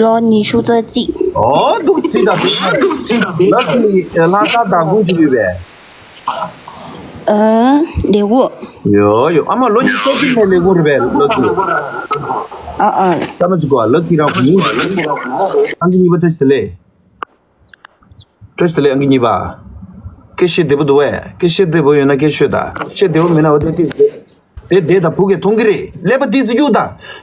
ལོ་ཉི་ཤུ་རྩ་གཅིག་ཨོ་འདུག་སེ་བྲིས་ད་འདུག་ལ་ཁི་ལྷ་ས་བདག་ཁོངས་བྱེད་ཀྱི་ཡོད་པས། ཨ། ལས་ཁུངས། ཡོ་ཡོ། ཨ་མ་ལོ་གཉིས་ཙོག་གི་ནས་ལས་ཁུངས་རེད་པས་ལ་ཁི། ཨ་ཨ། ད་མ་ཅིག་གོ་ལ་ཁི་རང་གོ་མིང་། ཨང་ཀི་གཉིས་པ་བཀྲ་ཤིས་བདེ་ལེགས། བཀྲ་ཤིས་བདེ་ལེགས། ཨང་ཀི་གཉིས་པ། སྐད་ཆ་བདེ་པོ་འདུག་བས། སྐད་ཆ་བདེ་པོ་ཡོད་ན་སྐད་ཆ་ཤོད་ད། སྐད་ཆ་བདེ་པོ་མེད་ན་འོ་དེ་ཏིས་དེ་དེ་དང་བུ་གས་མཐོང་གི་རེད། ཀླད་པ་ཏིས་གཡུག་ད།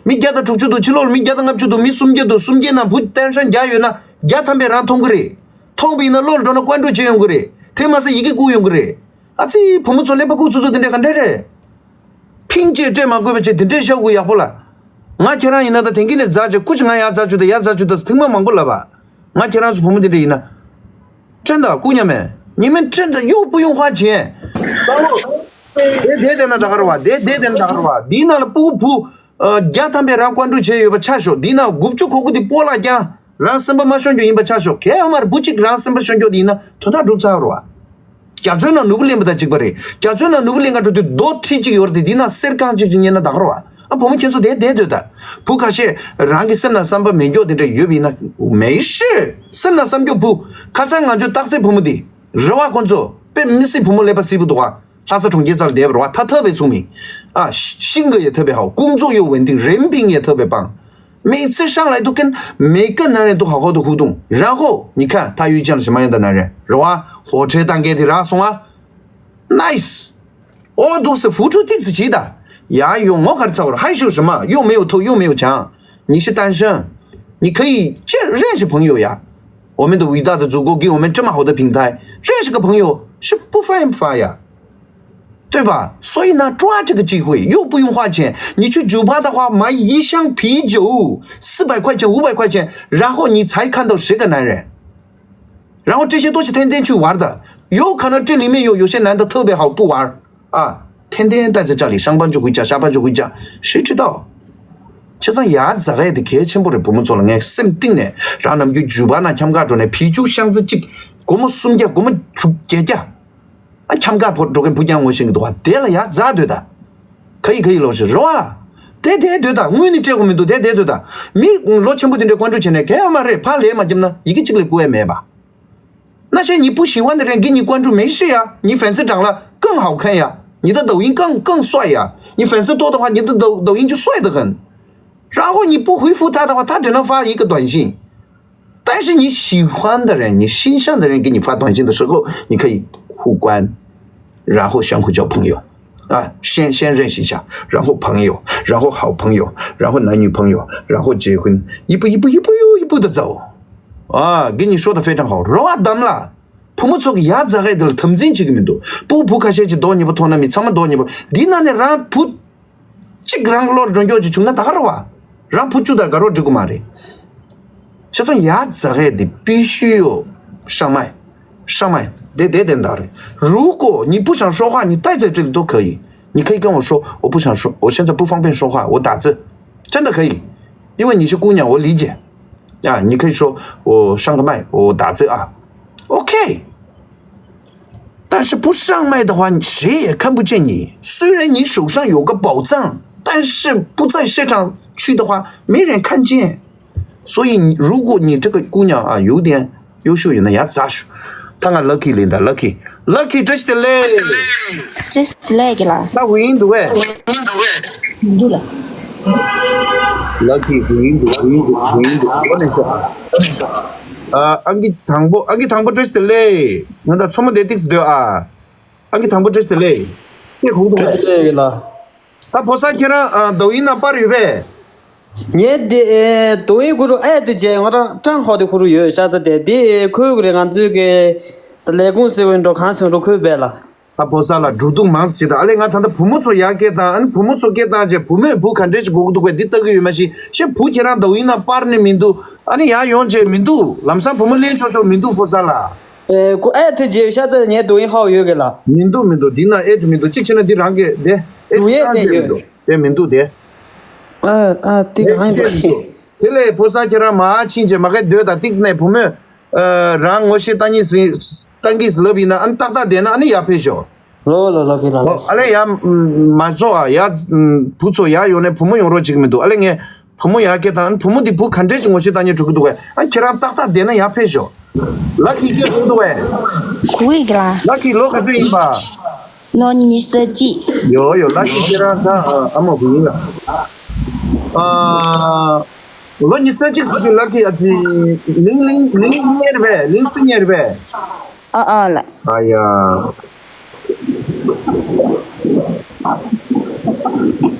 མི་བརྒྱ་དང་དྲུག་ཅུ་འདུག་ཕྱི་ལོགས་ལ་མི་བརྒྱ་དང་ལྔ་བཅུ་འདུག་མི་སུམ་བརྒྱ་འདུག་སུམ་བརྒྱའི་ནང་བུ་ཏན་ཧྲན་བརྒྱ་ཡོད་ན་བརྒྱ་ཐམ་པས་རང་མཐོང་གི་རེད། མཐོང་བ་ཡིན་ན་བློ་ལ་འགྲོ་ན་བཀའ་འགྲོ་བྱེད་ཡོང་གི་རེད། དེ་མ་ཟད་ཡི་གེ་བསྐུར་ཡོང་གི་རེད། ཨ་ཙི་བུ་མོ་ཚོ་ཀླད་པ་ཁུག་ཚུགས་ཚུགས་དེ་འདྲས་ག་འདྲས་རེད། ཕིང་ཅེས་སྤྲད་མ་དགོས་པ་བྱས་དེ་འདྲས་བཞག་དགོས་ཡག་པོ་ལ། ང་ཁྱེད་རང་ཡིན་ན་ད་དེང་གི་ནས་འཛག་བྱས་སྐུ་མཁྱེན་ང་ཡར་འཛག་བཅུག་ད་ཡར་འཛག་བཅུག་ད་ཟེར་ཐེངས་མ་མང་པོ་ལབ་པ། ང་ཁྱེད་རང་ཚོ་བུ་མོ་དེ་འདྲས་ཡིན་ན། 真的姑娘们，你们真的又不用花钱。དེ་དེ་དེ་ན་ད་ག་ར་བ། དེ་དེ་དེ་ན་ད་ག་ར་བ། འདིའི་ནང་ལ་སྤུ་གུ་བུ་ཨ་བརྒྱ་ཐམ་པས་རང་བཀའ་འགྲུལ་བྱས་ཡོད་པ་ཆ་ཞོག་འདིའི་ནང་དགུ་བཅུ་གོ་དགུ་དེ་སྤོ་ལགས་ཀྱང་རང་སེམས་པ་མ་ཤོང་རྒྱུ་ཡིན་པ་ཆ་ཞོག་གལ་ཡོད་མ་རེད། བུ་གཅིག་རང་སེམས་པ་ཤོང་རྒྱུ་དེ་ཡིན་ན་དོན་དག་འགྲུབ་ཚར་རོ་བ། རྒྱ་མཚོའི་ནང་ནོར་བུ་ལེན་པ་དང་གཅིག་པ་རེད། རྒྱ་མཚོའི་ནང་ནོར་བུ་ལེན་ག་འགྲོ་དུས་རྡོ་ཁྲི་གཅིག་ཡོད་རེད་དེ། དེའི་ནང་གསེར་རྐང་གཅིག་ཅིག་རྙེད་ན་ད་ག་རེད་བ། ཨ་བུ་མོ་ཁྱོད་ཚོ་དེ་བསྡད་སྡོད་ད། བུ་ཁ་ཤས་རང་གི་སེམས་ནང་བསམ་པ་མེད་མགྱོགས་དེ་འདྲ་ཡོད་པ་ཡིན་ན། མེད་ཤི། སེམས་ནང་བསམ་མགྱོགས་བུ། ཁ་སང་ང་ཚོའི་སྟག་རྩེ་བུ་མོ་དེ་རེད་བ། ཁོང་ཚོ་དཔེ་མི་སྲིད་བུ་མོ་ཀླད་པ་སིལ་བུ་འདུག་བ། ལྷ་ས་གྲོང་ཁྱེར་རྩ་ལ་བསྡད་པ་རེད་བ། ཐ་ཐབས་པའི་ཚུགས་མི། ཨ། 性格也特别好，工作又稳定，人品也特别棒。 每次上来都跟每个男人都好好的互动，然后你看他遇见了什么样的男人，是吧？火车蛋糕的拉松啊，nice。哦，都是付出的自己的，呀，有我可操了，害羞什么？又没有偷，又没有抢，你是单身，你可以见认识朋友呀。我们的伟大的祖国给我们这么好的平台，认识个朋友是不犯法呀。 对吧？所以呢，抓这个机会又不用花钱，你去酒吧的话，买一箱啤酒，四百块钱、五百块钱，然后你才看到十个男人，然后这些都是天天去玩的，有可能这里面有有些男的特别好不玩啊，天天待在这里，上班就回家，下班就回家，谁知道？ བྱས་ཙང་ཡ་ཛ་གས་དེ་གལ་ཆེན་པོ་རེད། བུ་མོ་ཚོ་ལ་ངས་སེམས་གཏིང་ནས། རང་ནམ་རྒྱུན་ཇུ་པ་ན་འཁྱམ་ག་འགྲོ་ནས་བི་ཅུ་ཤང་ཙི་གཅིག་སྒོར་མོ་སུམ་བརྒྱ། སྒོར་མོ་དྲུག་བརྒྱད་བརྒྱ། ཨ་འཁྱམ་ག་བོ་འགྲོ་མཁན་བུ་རྐྱང་ངོ་ཤེས་ཀྱི་འདུག་བ། དེ་ལ་ཡ་ཛ་སྡོད་ད། ག་ཡི་ག་ཡི་ལོ་ཞེས་རེད་བ། དེ་དེ་སྡོད་ད། དངུལ་ནི་སྤྲད་དགོས་མི་འདུག་དེ་དེ་སྡོད་ད། མི་ལོ་ཆེན་པོ་དེ་འདྲའི་བཀའ་འགྲུལ་བྱས་ནས་གལ་ཡོད་མ་རེད། ཕར་ལས་མ་བརྒྱབ་ན་ཡི་གེ་གཅིག་ལས་བཀོལ་ཡ་མེད་པ། 那些你不喜欢的人给你关注没事呀，你粉丝涨了更好看呀，你的抖音更更帅呀，你粉丝多的话，你的抖抖音就帅得很。然后你不回复他的话，他只能发一个短信。但是你喜欢的人，你欣赏的人给你发短信的时候，你可以互关，然后相互交朋友。啊，先先认识一下，然后朋友，然后好朋友，然后男女朋友，然后结婚，一步一步一步又一步的走。啊，跟你说的非常好，རོ་བ་དམ་ལ། བུ་མོ་ཚོ་གི་ཡ་ཛ་གས་དེ་ལ་དམ་འཛིན་བྱེད་ཀྱི་མི་འདུག་སྤུ་བུ་ཁ་ཤས་ཀྱི་མདོག་ཉེས་པོ་མཐོང་ན། མི་ཚང་མ་མདོག་ཉེས་པོ། འདི་ན་ནས་རང་བུ་གཅིག་རང་བློར་འགྲོ་མགྱོགས་ཅིག་བྱུང་ན་ད་ག་རེད་བ། རང་བུ་བཅུ་དང་དགའ་རོགས་འགྲིག་གི་མ་རེད། 这种压榨的必须有上麦，上麦，得得得到的。如果你不想说话，你待在这里都可以，你可以跟我说，我不想说，我现在不方便说话，我打字，真的可以，因为你是姑娘，我理解。啊，你可以说我上个麦，我打字啊，OK。但是不上麦的话，谁也看不见你。虽然你手上有个宝藏，但是不在现场去的话，没人看见。所以你，如果你这个姑娘啊有点优秀，有那牙杂学，他俺 lucky 领的 lucky，lucky 这是的嘞。这是 lag 了。 ད་འོ་ཡིན་འདུག་གས། འདུག་ལ། เลิก གི་འོ་ཡིན་འདུག་འོ་ཡིན་འདུག་འོ་ཡིན་འདུག་འོ་ནས་ཤོག་ཨ། ཨང་ཀི་དང་པོ། ཨང་ཀི་དང་པོ་བཀྲ་ཤིས་བདེ་ལེགས། ང་ད་མཚོ་མོ་དེ་ཏིག་ཙམ་སྡོད་ཨ། ཨང་ཀི་དང་པོ་བཀྲ་ཤིས་བདེ་ལེགས། ཁྱེད་གོང་དུ་བཀྲ་ཤིས་བདེ་ལེགས་ལ། ད་ཕོ་གསར་ཁྱེད་རང་ཨ། ཏོག་དབྱིབས་ནང་པར་ཡོད་པས། ངས་དེ་ཏོག་དབྱིབས་ཁུ་རུ་ཨེ་དེ་རྗེས་ང་རང་ཀྲང་ཧོ་དེ་ཁུ་རུ་ཡོད་ཤ་ཚ་དེ་དེ་ཁོའི་གུ་རེ་ང་ཚོའི་གི་ད་ལས་ཁུངས་ཟེར་བའི་འགྲོ་གང་ཟེར་འགྲོ་ཁོའི་བས་ལ། ད་ཕོ་གསར་ལ་འགྲོ་འདུག་མང་ཆེ་ད། ཨ་ལས་ང་ད་ལྟ་བུ་མོ་ཚོ་ཡར་སྐད་བཏང་། ཨ་ནི་བུ་མོ་ཚོ་སྐད་བཏང་རྗེས་བུ་མོས་བུ་ག་འདྲས་ཞིག་དགོས་ཀྱི་འདུག་གས་འདི་ལྟ་གི་ཡོད་མ་གཞི་ཤེས། བུ་ཁྱེད་རང་ཏོག་དབྱིབས་ནང་པར་ནི་མི་འདུག་ཨ་ནི་ཡར་ཡོང་རྗེས་མི་འདུག་ལམ་སང་བུ་མོ་ལེན་ཆོག་ཆོག་མི་འདུག་ཕོ་གསར་ལ། ཨེ་ཁོ་ཨེ་དེ་རྗེས་ཤ་ཚ་ངས་ཏོག་དབྱིབས་ཧའོ་ཡོད་གི་ལ། མི་འདུག་མི་འདུག་འདི་ན་ཨེ་དེ་མི་འདུག་གཅིག་བྱས་ན་འདི་རང་གི་དེ་ཨེ་ཏོག་དབྱིབས་ཀྱང་དེ་མི་ཡོད། འདུག་དེ་མི་འདུག་དེ། ཨ་ཨ་ཏིག་ཨེ་ཧང་ཅེ་ཏོག་དེ་ལས་ཕོ་གསར་ཁྱེད་རང་མར་ཕྱིན་རྗེས་མ་གི་སྡོད་ད། ཏིག་ཙམ་ནས་བུ་མོས་ཨ། རང་ངོ་ཤེས་ལྟ་ཉིན་ཟིན་ལྟ་གིས་ལབ་ཡིན་ན་ཨ་ནི་ཏག་ཏག་བསྡད་ན་ཨ་ནི་ཡར་ཕེབས་ཤོག་ལོ་ལོ་ལོ་ཕི་ལ་ལོ། ཨ་ལས་ཡ་མ་ཚོ་ཨ་ཡ། བུ་ཚོ་ཡར་ཡོང་ནས་བུ་མོ་ཡོང་རོགས་བྱེད་ཀྱི་མི་འདུག་ཨ་ལས་ངས་བུ་མོ་ཡར་སྐད་བཏང་། ཨ་ནི་བུ་མོ་འདི་བུ་ག་འདྲས་ཅིག་ངོ་ཤེས་ལྟ་ཉིན་འགྲོ་གི་འདུག་གས། ཨ་ཁྱེད་རང་ཏག་ཏག་བསྡད་ན་ཡར་ཕེབས་ཤོག་ལ་ཁི་སྐད་གོ་གི་འདུག་གས། གོ་གི་ལ། ལ་ཁི་ལོ་ག་ཚོད་ཡིན་པ། ལོ་ཉི་ཤུ་རྩ་གཅིག་ཡོ་ཡོ། ལ་ཁི་ཁྱེད་རང་ད་ཨ་མ་བུ་ཡིན་ལ། ཨ། ལོ་ཉི་ཤུ་རྩ་གཅིག་ཟེར་དུས་ལ་ཁི་ཨ་ཙི། ལིང་ལིང་ལིང་གཉེར་བས་ལིང་སི་གཉེར་བས། ཨ་ཨ་ལ། ཨ་ཡ།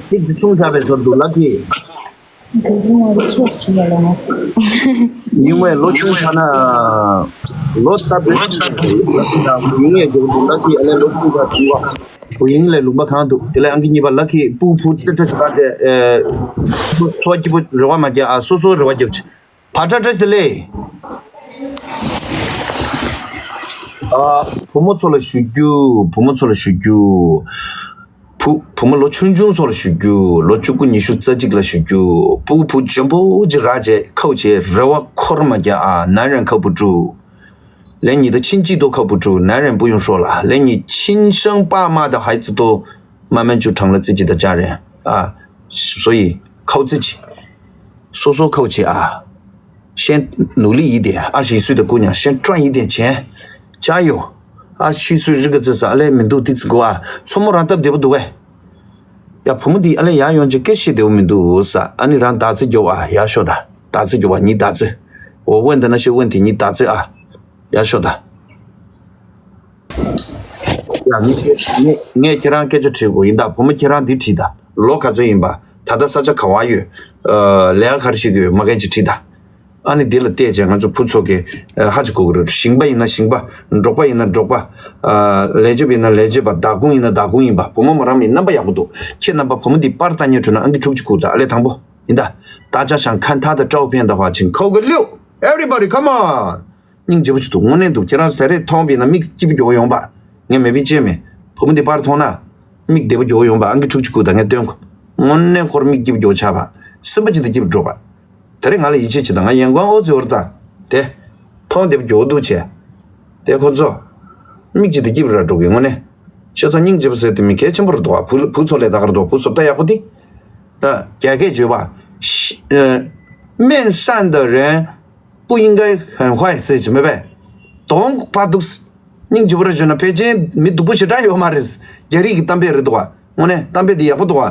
ཏིག་ཙི་ཆུང་དྲགས་པའི་ཟུར་དུ་ལ་ཁི། ཡིན་བས་ལོ་ཆུང་དྲགས་ན། ལོ་སྟབས་བདེ་ཡིན་ཡས་འགྱུར་འདུག་ལ་ཁི་ཨ་ལས་ལོ་ཆུང་དྲགས་སོང་བ། བུ་ཡིན་ལས་ལུང་པ་གང་འདུག་དེ་ལས་ཨང་ཀི་གཉིས་པ་ལ་ཁི་སྤུ་ཕུ་ཙི་ཁྲ་ཅི་པ་དེ། ཚོ་སྐྱིད་པོ་རེ་བ་མ་རྒྱག་ཨ། སོ་སོ་རེ་བ་རྒྱབ་ཅིག་བ་ཏྲ་བཀྲ་ཤིས་བདེ་ལེགས། ཨ། བུ་མོ་ཚོ་ལ་ཞུ་རྒྱུ། བུ་མོ་ཚོ་ལ་ཞུ་རྒྱུ། བུ་བུ་མོ་ལོ་ཆུང་ཆུང་ཚོ་ལ་ཞུ་རྒྱུ། ལོ་བཅུ་དགུ་ཉི་ཤུ་རྩ་གཅིག་ལ་ཞུ་རྒྱུ། སྤུ་གུ་བུ་འཇོན་པོ་ཅིག་རག་བྱས་ཁའུ་བྱས་རེ་བ་འཁོར་མ་རྒྱག་ཨ། 男人靠不住། 连你的亲戚都靠不住，男人不用说了，连你亲生爸妈的孩子都慢慢就成了自己的家人啊。所以靠自己，说说靠自己啊。先努力一点，二十一岁的姑娘，先赚一点钱，加油！二十七岁这个这啥嘞？没都得这个啊，错莫让得不得不对。 ཡ་བུ་མོ་འདི་ཨ་ལས་ཡར་ཡོང་ཅིག་སྐད་བཤད་བདེ་བོ་མི་འདུག་ས། ཨ་ནི་རང་ད་ཙི་རྒྱོབ་ཨ། ཡར་ཤོག་ད། ད་ཙི་རྒྱོབ་ཨ། ཉིད་ད་ཙི། འོ་ཝན་ད་ན་ཤི་ཝན་དེ་ཉིད་ད་ཙི་ཨ། ཡར་ཤོག་ད། ཡ་ངས་ངས་ངས་ཁྱེད་རང་སྐད་ཆ་དྲིས་དགོས་ཡིན་ད། བུ་མོ་ཁྱེད་རང་འདི་དྲིས་ད། ལོ་ག་ཚོད་ཡིན་པ། ད་ལྟ་ས་ཆ་ག་བ་ཡོད། ཨ་ལས་ཀ་ག་རེ་བྱེད་ཀྱི་ཡོད་མ་གལ་ཅིག་དྲིས་ད། ཨ་ནི་འདི་ལ་བལྟས་བྱས་ང་ཚོ་བུ་ཚོ་གི་ཨ་ཧ་ཅི་གོ་གི་རེད། ཞིང་པ་ཡིན་ན་ཞིང་པ། འབྲོག་པ་ཡིན་ན་འབྲོག་པ། ཨ་ལས་བྱེད་པ་ཡིན་ན་ལས་བྱེད་པ། བདག་ཁོངས་ཡིན་ན་བདག་ཁོངས་ཡིན་པ། བུ་མོ་མོ་རང་མི་རྣམ་པ་ཡག་པོ་འདུག་ཁྱེད་རྣམ་པ་བུ་མོ་འདི་པར་ལྟ་ཉན་འགྲོ་ན་ཨང་ཀི་དྲུག་ཅུ་དགུ་དང་ཨ་ལས་དང་པོ་ཡིན་ད། 大家想看她的照片的话，请扣个六。Everybody, come on! སྙིང་རྗེ་པོ་ཅིག་འདུག་དངོས་གནས་འདུག་ཁྱེད་རང་ཚོ་ད་རེས་མཐོང་བ་ཡིན་ན་མིག་སྐྱིད་པོ་རྒྱོག་ཡོང་པ། ངས་མེད་པའི་ཅེས་མེད། བུ་མོ་འདི་པར་མཐོང་ན། མིག་བདེ་པོ་རྒྱོག་ཡོང་པ་ཨང་ཀི་དྲུག་ཅུ་དགུ་དང་ངས་སྟོན་གོ། དངོས་གནས་ཁོར་མིག་སྐྱིད་པོ་རྒྱོག་ཆགས་པ། སེམས་པ་ཅིག་དང་སྐྱིད་པར་འགྲོ་བ། དེ་རིང་ང་ལ་ཡིད་ཆེས་བྱེད་དང་། ང་ཡང་ཀོང་ཨོ་ཙི་ཨོར་དང་དེ་མཐོང་བདེ་པོ་མགྱོགས་འདུག་བྱས། དེ་ཁོ་ཚོ་མིག་ཅིག་དང་སྐྱིད་པར་འགྲོ་གི་དངོས་གནས། བྱས་ཙང་སྙིང་རྗེ་པོ་ཟེར་དེ་མི་གལ་ཆེན་པོ་རེད་འདུག་བ། བུ་བུ་ཚོ་ལས་ད་གར་འདུག་བུ་བཟོ་ལྟ་ཡག་པོ་དེ། ཨ། རྒྱ་སྐད་བརྗོད་པ། ཤི་ཨ། 面善的人不应该很坏ཟེར་གྱི་མེད་པས། གདོང་པ་འདུག་སྙིང་རྗེ་པོ་རེད་བརྗོད་ན་ཕལ་ཆེར་མི་སྡུག་པོ་ཞེ་དྲག་ཡོད་མ་རེད། རྒྱ་རིགས་ཀྱི་གཏམ་དཔེ་རེད་འདུག་བ། དངོས་གནས་གཏམ་དཔེ་དེ་ཡག་པོ་འདུག་བ།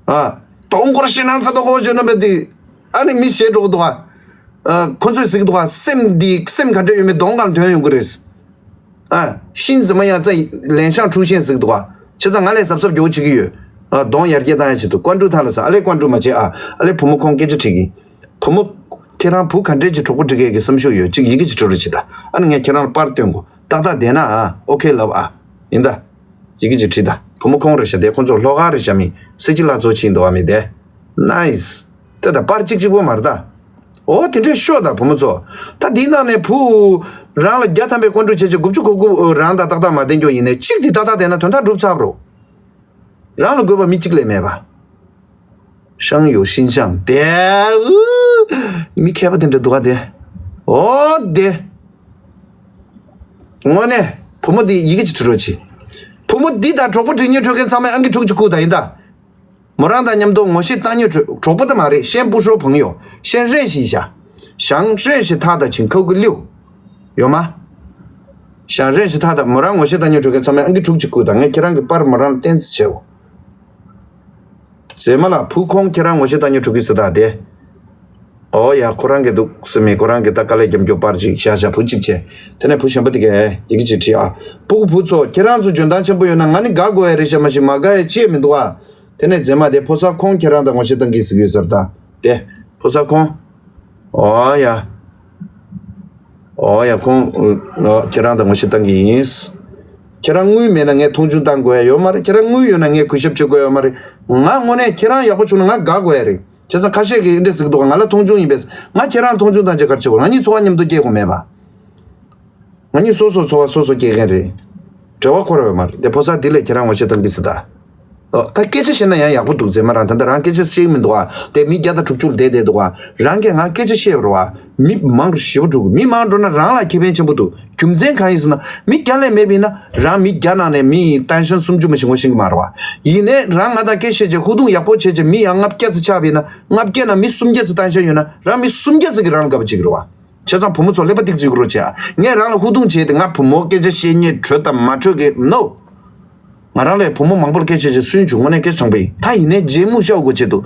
ཨ། གདོང་སྐོར་ཞེ་ནང་ཚ་དོ་ཁོ་བརྗོད་ན་བས་དེ། ཨ་ནི་མི་ཞེད་འགྲོ་གི་འདུག་བ། ཨ། ཁོ་ཚོས་ཟེར་གི་འདུག་བ། སེམས་འདི་སེམས་ག་འདྲ་ཡོད་མེད་གདོང་སྒང་ལ་ཐོན་ཡོང་གི་རེད། 啊，心怎么样在脸上出现 ཟེར་གི་འདུག་ག་བྱས་ཙང་ང་ལས་གཟབ་གཟབ་རྒྱོབ་བྱེད་ཀྱི་ཡོད། ཨ། གདོང་ཡར་རྒྱས་བཏང་ཡ་ཆེད་དུ། ཀོན་ཀྲུ་ཐ་ལ་ས། ཨ་ལས་ཀོན་ཀྲུ་མ་བྱེད་ཨ། ཨ་ལས་བུ་མོ་ཁོང་སྐད་ཆ་དྲིས་ཀྱི། བུ་མོ། ཁྱེད་རང་བུ་ག་འདྲས་ཀྱི་གྲོགས་པོ་སྒྲིག་ཡས་ཀྱི་བསམ་ཤུགས་ཡོད། ཅིག་ཡི་གེ་ཅིག་འབྲི་རོགས་བྱེད་ད། ཨ་ནི་ངས་ཁྱེད་རང་ལ་པར་སྟོན་གོ། ཏག་ཏག་བསྡད་ན་ཨ། ཨོ་ཁེ་ལབ་ཨ། ཡིན་ད། ཡི་གེ་ཅིག་བྲིས་ད། བུ་མོ་ཁོང་རེད་ཤག་དེ་ཁོང་ཚོ་ལྷོ་ཁ་རེད་ཤག་མི་སེ་ཅི་ལ་ཚོ་ཕྱིན་འདུག་བ། མི་དེ། ནའིས། དེ་ད་པར་གཅིག་གཅིག་པོ་མ་རེད་ད། ཨོ་དེ་འདྲས་ཤོད་ད་བུ་མོ་ཚོ། ད་འདིའི་ནང་ནས་བུ། རང་ལ་བརྒྱ་ཐམ་པའི་ཀོན་ཀྲུ་བྱས་བྱས་དགུ་བཅུ་གོ་དགུ་རང་དང་ཏག་ཏག་མ་བསྟན་རྒྱུ་ཡིན་ནའི་གཅིག་དེ་ཏག་ཏག་བསྟན་ན་དོན་དག་འགྲུབ་ཚར་རོ། རང་ལ་དགོས་པ་མི་གཅིག་ལས་མེད་པ། 相由心生 དེ། ཨུ། མི་མཁས་པ་དེ་འདྲ་འདུག་ག་དེ། ཨོ་དེ། དངོས་གནས་བུ་མོ་འདི་ཡི་གེ་ཅིག་བྲི་རོགས་གྱིས། བུ་མོ་འདི་དང་གྲོགས་པོ་སྒྲིག་ཉེ་འཕྲོད་མཁན་ཚང་མས་ཨང་ཀི་དྲུག་ཅིག་བཀུག་ད་ཡིན་ད། མོ་རང་དང་མཉམ་དུ་ངོ་ཤེས་བཏང་ཉེ་འཕྲོད། གྲོགས་པོ་ད་མ་རེད། 先不说朋友，先认识一下。想认识他的请扣个六。 ཡོད་མ། 想认识他的 མོ་རང་ངོ་ཤེས་བཏང་ཉེ་འཕྲོད་མཁན་ཚང་མས་ཨང་ཀི་དྲུག་ཅིག་བཀུག་ད། ངས་ཁྱེད་རང་གི་པར་མོ་རང་ལ་བསྟན་ཟེར་བྱས་འོ། མཛེས་མ་ལགས། བུ་ཁོང་ཁྱེད་རང་ངོ་ཤེས་བཏང་ཉེ་འཕྲོད་ཀྱི་ཟེར་ད་དེ། ཨོ་ཡ། ཁོ་རང་གི་འདུག་སེ་མི་ཁོ་རང་གི་ད་དཀའ་ལས་རྒྱབ་རྒྱུ་པར་ཅིག་བཞག་བཞག་བུ་གཅིག་བྱས། དེ་ནས་བུ་གཞན་པ་དེ་གས་ཡི་གེ་ཅིག་བྲིས་ཨ། སྤུ་གུ་བུ་ཚོ་ཁྱེད་རང་ཚོ་འཇོན་ཐང་ཆེན་པོ་ཡོད་ན་ང་ནི་དགའ་དགོས་ཡ་རེད་ཤག་མ་གཞི་མ་དགའ་ཡ་ཅི་ཡང་མི་འདུག་ཨ། དེ་ནས་མཛེས་མ་དེ་ཕོ་གསར་ཁོང་ཁྱེད་རང་དང་ངོ་ཤེས་བཏང་གི་ཟེར་གི་ཡོད་ཟེར་ད། དེ། ཕོ་གསར་ཁོང་། ཨོ་ཡ། ཨོ་ཡ། ཁོང་། ཨོ། ཁྱེད་རང་དང་ངོ་ཤེས་བཏང་གི་ཡིན། ཁྱེད་རང་དངུལ་མེད་ན་ངས་མཐོང་ཆུང་བཏང་དགོས་ཡ་ཡོད་མ་རེད། ཁྱེད་རང་དངུལ་ཡོད་ན་ངས་གུས་ཞབས་བྱེད་དགོས་ཡ་ཡོད་མ་རེད། ང་དངོས་གནས་ཁྱེད་རང་ཡག་པོ་བྱུང་ན་ང་དགའ་དགོས་ཡ་རེད། བྱས་ཙང་ཁ་ཤས་ཀྱིས་འདི་འདྲས་ཟེར་གི་འདུག་ང་ལ་མཐོང་ཆུང་ཡིན་པས། ང་ཁྱེད་རང་མཐོང་ཆུང་བཏང་བྱས་ག་རེ་བྱེད་དགོས། ང་གཉིས་འཚོ་བ་མཉམ་དུ་སྐྱེལ་དགོས་མེད་པ། ང་གཉིས་སོ་སོ་འཚོ་བ་སོ་སོ་སྐྱེལ་མཁན་རེད། འབྲེལ་བ་འཁོར་བ་ཡོད་མ་རེད། དེ་ཕོ་གསར་འདི་ལས་ཁྱེད་རང་ངོ་ཤེས་བཏང་གི་ཟེར་ད། ཨོ། ད་སྐད་ཆ་བཤད་ན་ཡང་ཡག་པོ་འདུག་མཛེས་མ་རང་ད་ལྟ་རང་སྐད་ཆ་བཤད་ཀྱི་མི་འདུག་ཨ། དེ་མི་བརྒྱ་དང་དྲུག་ཅུ་ལ་བསྡད་བསྡད་འདུག་ཨ། རང་གིས་ང་སྐད་ཆ་བཤད་པ་རེད་བ། མི་མང་རུ་ཞེ་པོ་འགྲོ་གི། མི་མང་འགྲོ་ན་རང་ལ་ཁེ་ཕན་ཆེན་པོ་འདུག་རྒྱུ་མཚན་གང་ཡིན་ཟེར་ན་མི་བརྒྱ་ལས་མེད་པ་ཡིན་ན་རང་མི་བརྒྱ་ནང་ནས་མི་ཏན་ཤན་སུམ་ཅུ་མ་ཞིག་ངོ་ཤེས་ཀྱི་མ་རེད་བ། ཡིན་ནའི་རང་ང་དང་སྐད་བཤད་བྱས་ཧུར་ཐུག་ཡག་པོ་བྱས་བྱས་མི་ཡང་ལྔ་བརྒྱ་ཙམ་ཆགས་པ་ཡིན་ན་ལྔ་བརྒྱ་ནང་མི་སུམ་བརྒྱ་ཙམ་ཏན་ཤན་ཡོད་ན་རང་མི་སུམ་བརྒྱ་ཙམ་གྱིས་རང་ལ་དགའ་པོ་བྱེད་ཀྱི་རེད་བ། བྱས་ཙང་བུ་མོ་ཚོ་ཀླད་པ་ཏིག་ཙིག་རོགས་བྱེད་ཨ། ངས་རང་ལ་ཧུར་ཐུག་བྱས་ཏེ་ང་བུ་མོ་སྐད་ཆ་བཤད་ཉེ་འཕྲོད་དང་མ་འཕྲོད་ཀྱི་ནོ། ང་རང་ལས་བུ་མོ་མང་པོར་སྐད་ཆ་བཤད་སུན་བྱུང་། དངོས་གནས་སྐད་ཆ་དྲང་པོ་ཡིན། ད་ཡིན་ནའི་རྗེས་མུ་ཤོག་དགོས་ཆེད་དུ།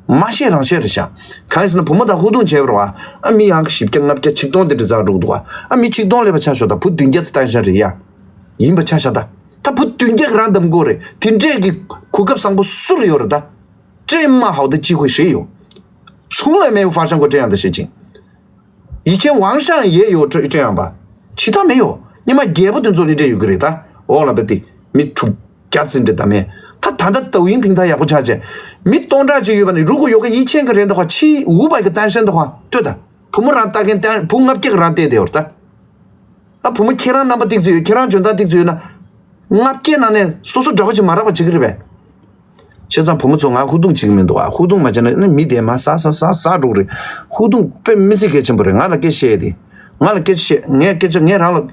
མ་བཤད་རང་བཤད་རེད་ཤག་གང་ཡིན་ཟེར་ན་བུ་མོ་དང་ཧུར་ཐུག་བྱས་པ་རེད་བ། ཨ་མི་ཡང་བཞི་བརྒྱ་ལྔ་བརྒྱ་ཆིག་སྟོང་དེ་འདྲ་འཛག་འགྲོ་གི་འདུག་བ། ཨ་མི་ཆིག་སྟོང་སླེབས་པ་ཆ་ཤོག་ད་བུ་བདུན་བརྒྱ་ཙམ་ཏན་ཤན་རེད་ཡ། ཡིན་པ་ཆ་ཤག་ད། ད་བུ་བདུན་བརྒྱ་གི་རང་འདེམས་དགོས་རེད། དེ་འདྲས་ཀྱི་གོ་སྐབས་བཟང་པོ་སུ་ལ་ཡོད་རེད་ད། 这么好的机会谁有？从来没有发生过这样的事情。 以前网上也有这这样吧，其他没有。你们རྒྱལ་པོ་དེ་ཚོ་ནི་འདྲ་ཡོད་ཀྱི་རེད་ད། འོག་ལ་བབས་ཏེ་མི་དྲུག་བརྒྱ་ཙམ་འདྲ་ད་མེད། ད་ད་ལྟ་抖音平台ཡག་པོ་ཆགས་བྱས། མི་སྟོང་ཕྲག་ཅིག་ཡོད་པ་ནི་如果有个一千个人的话，七五百个单身的话，对的。 བུ་མོ་རང་ལྟ་མཁན་བུ་ལྔ་བརྒྱ་གི་རང་བལྟས་བསྡད་ཡོད་རེད་ད། ཨ་བུ་མོ་ཁྱེད་རང་རྣམ་པ་ཏིག་ཙམ་ཡོད། ཁྱེད་རང་འཇོན་ཐང་ཏིག་ཙམ་ཡོད་ན། ལྔ་བརྒྱ་ནང་ནས་སོ་སོ་འདྲ་པོ་ཅིག་མ་རག་པ་བྱེད་ཀྱི་རེད་པས། བྱས་ཙང་བུ་མོ་ཚོ་ང་ཧུར་ཐུག་བྱེད་ཀྱི་མི་འདུག་ཨ། ཧུར་ཐུག་མ་བྱས་ན་ནི་མི་དེ་མ་ཟ་ཟ་ཟ་ཟ་འགྲོ་གི་རེད། ཧུར་ཐུག་དཔེ་མི་སྲིད་གལ་ཆེན་པོ་རེད། ང་ལ་སྐད་ཆ་བཤད་དེ། ང་ལ་སྐད་ཆ་བཤད། ངས་སྐད་ཆ་ངས་རང་ལ།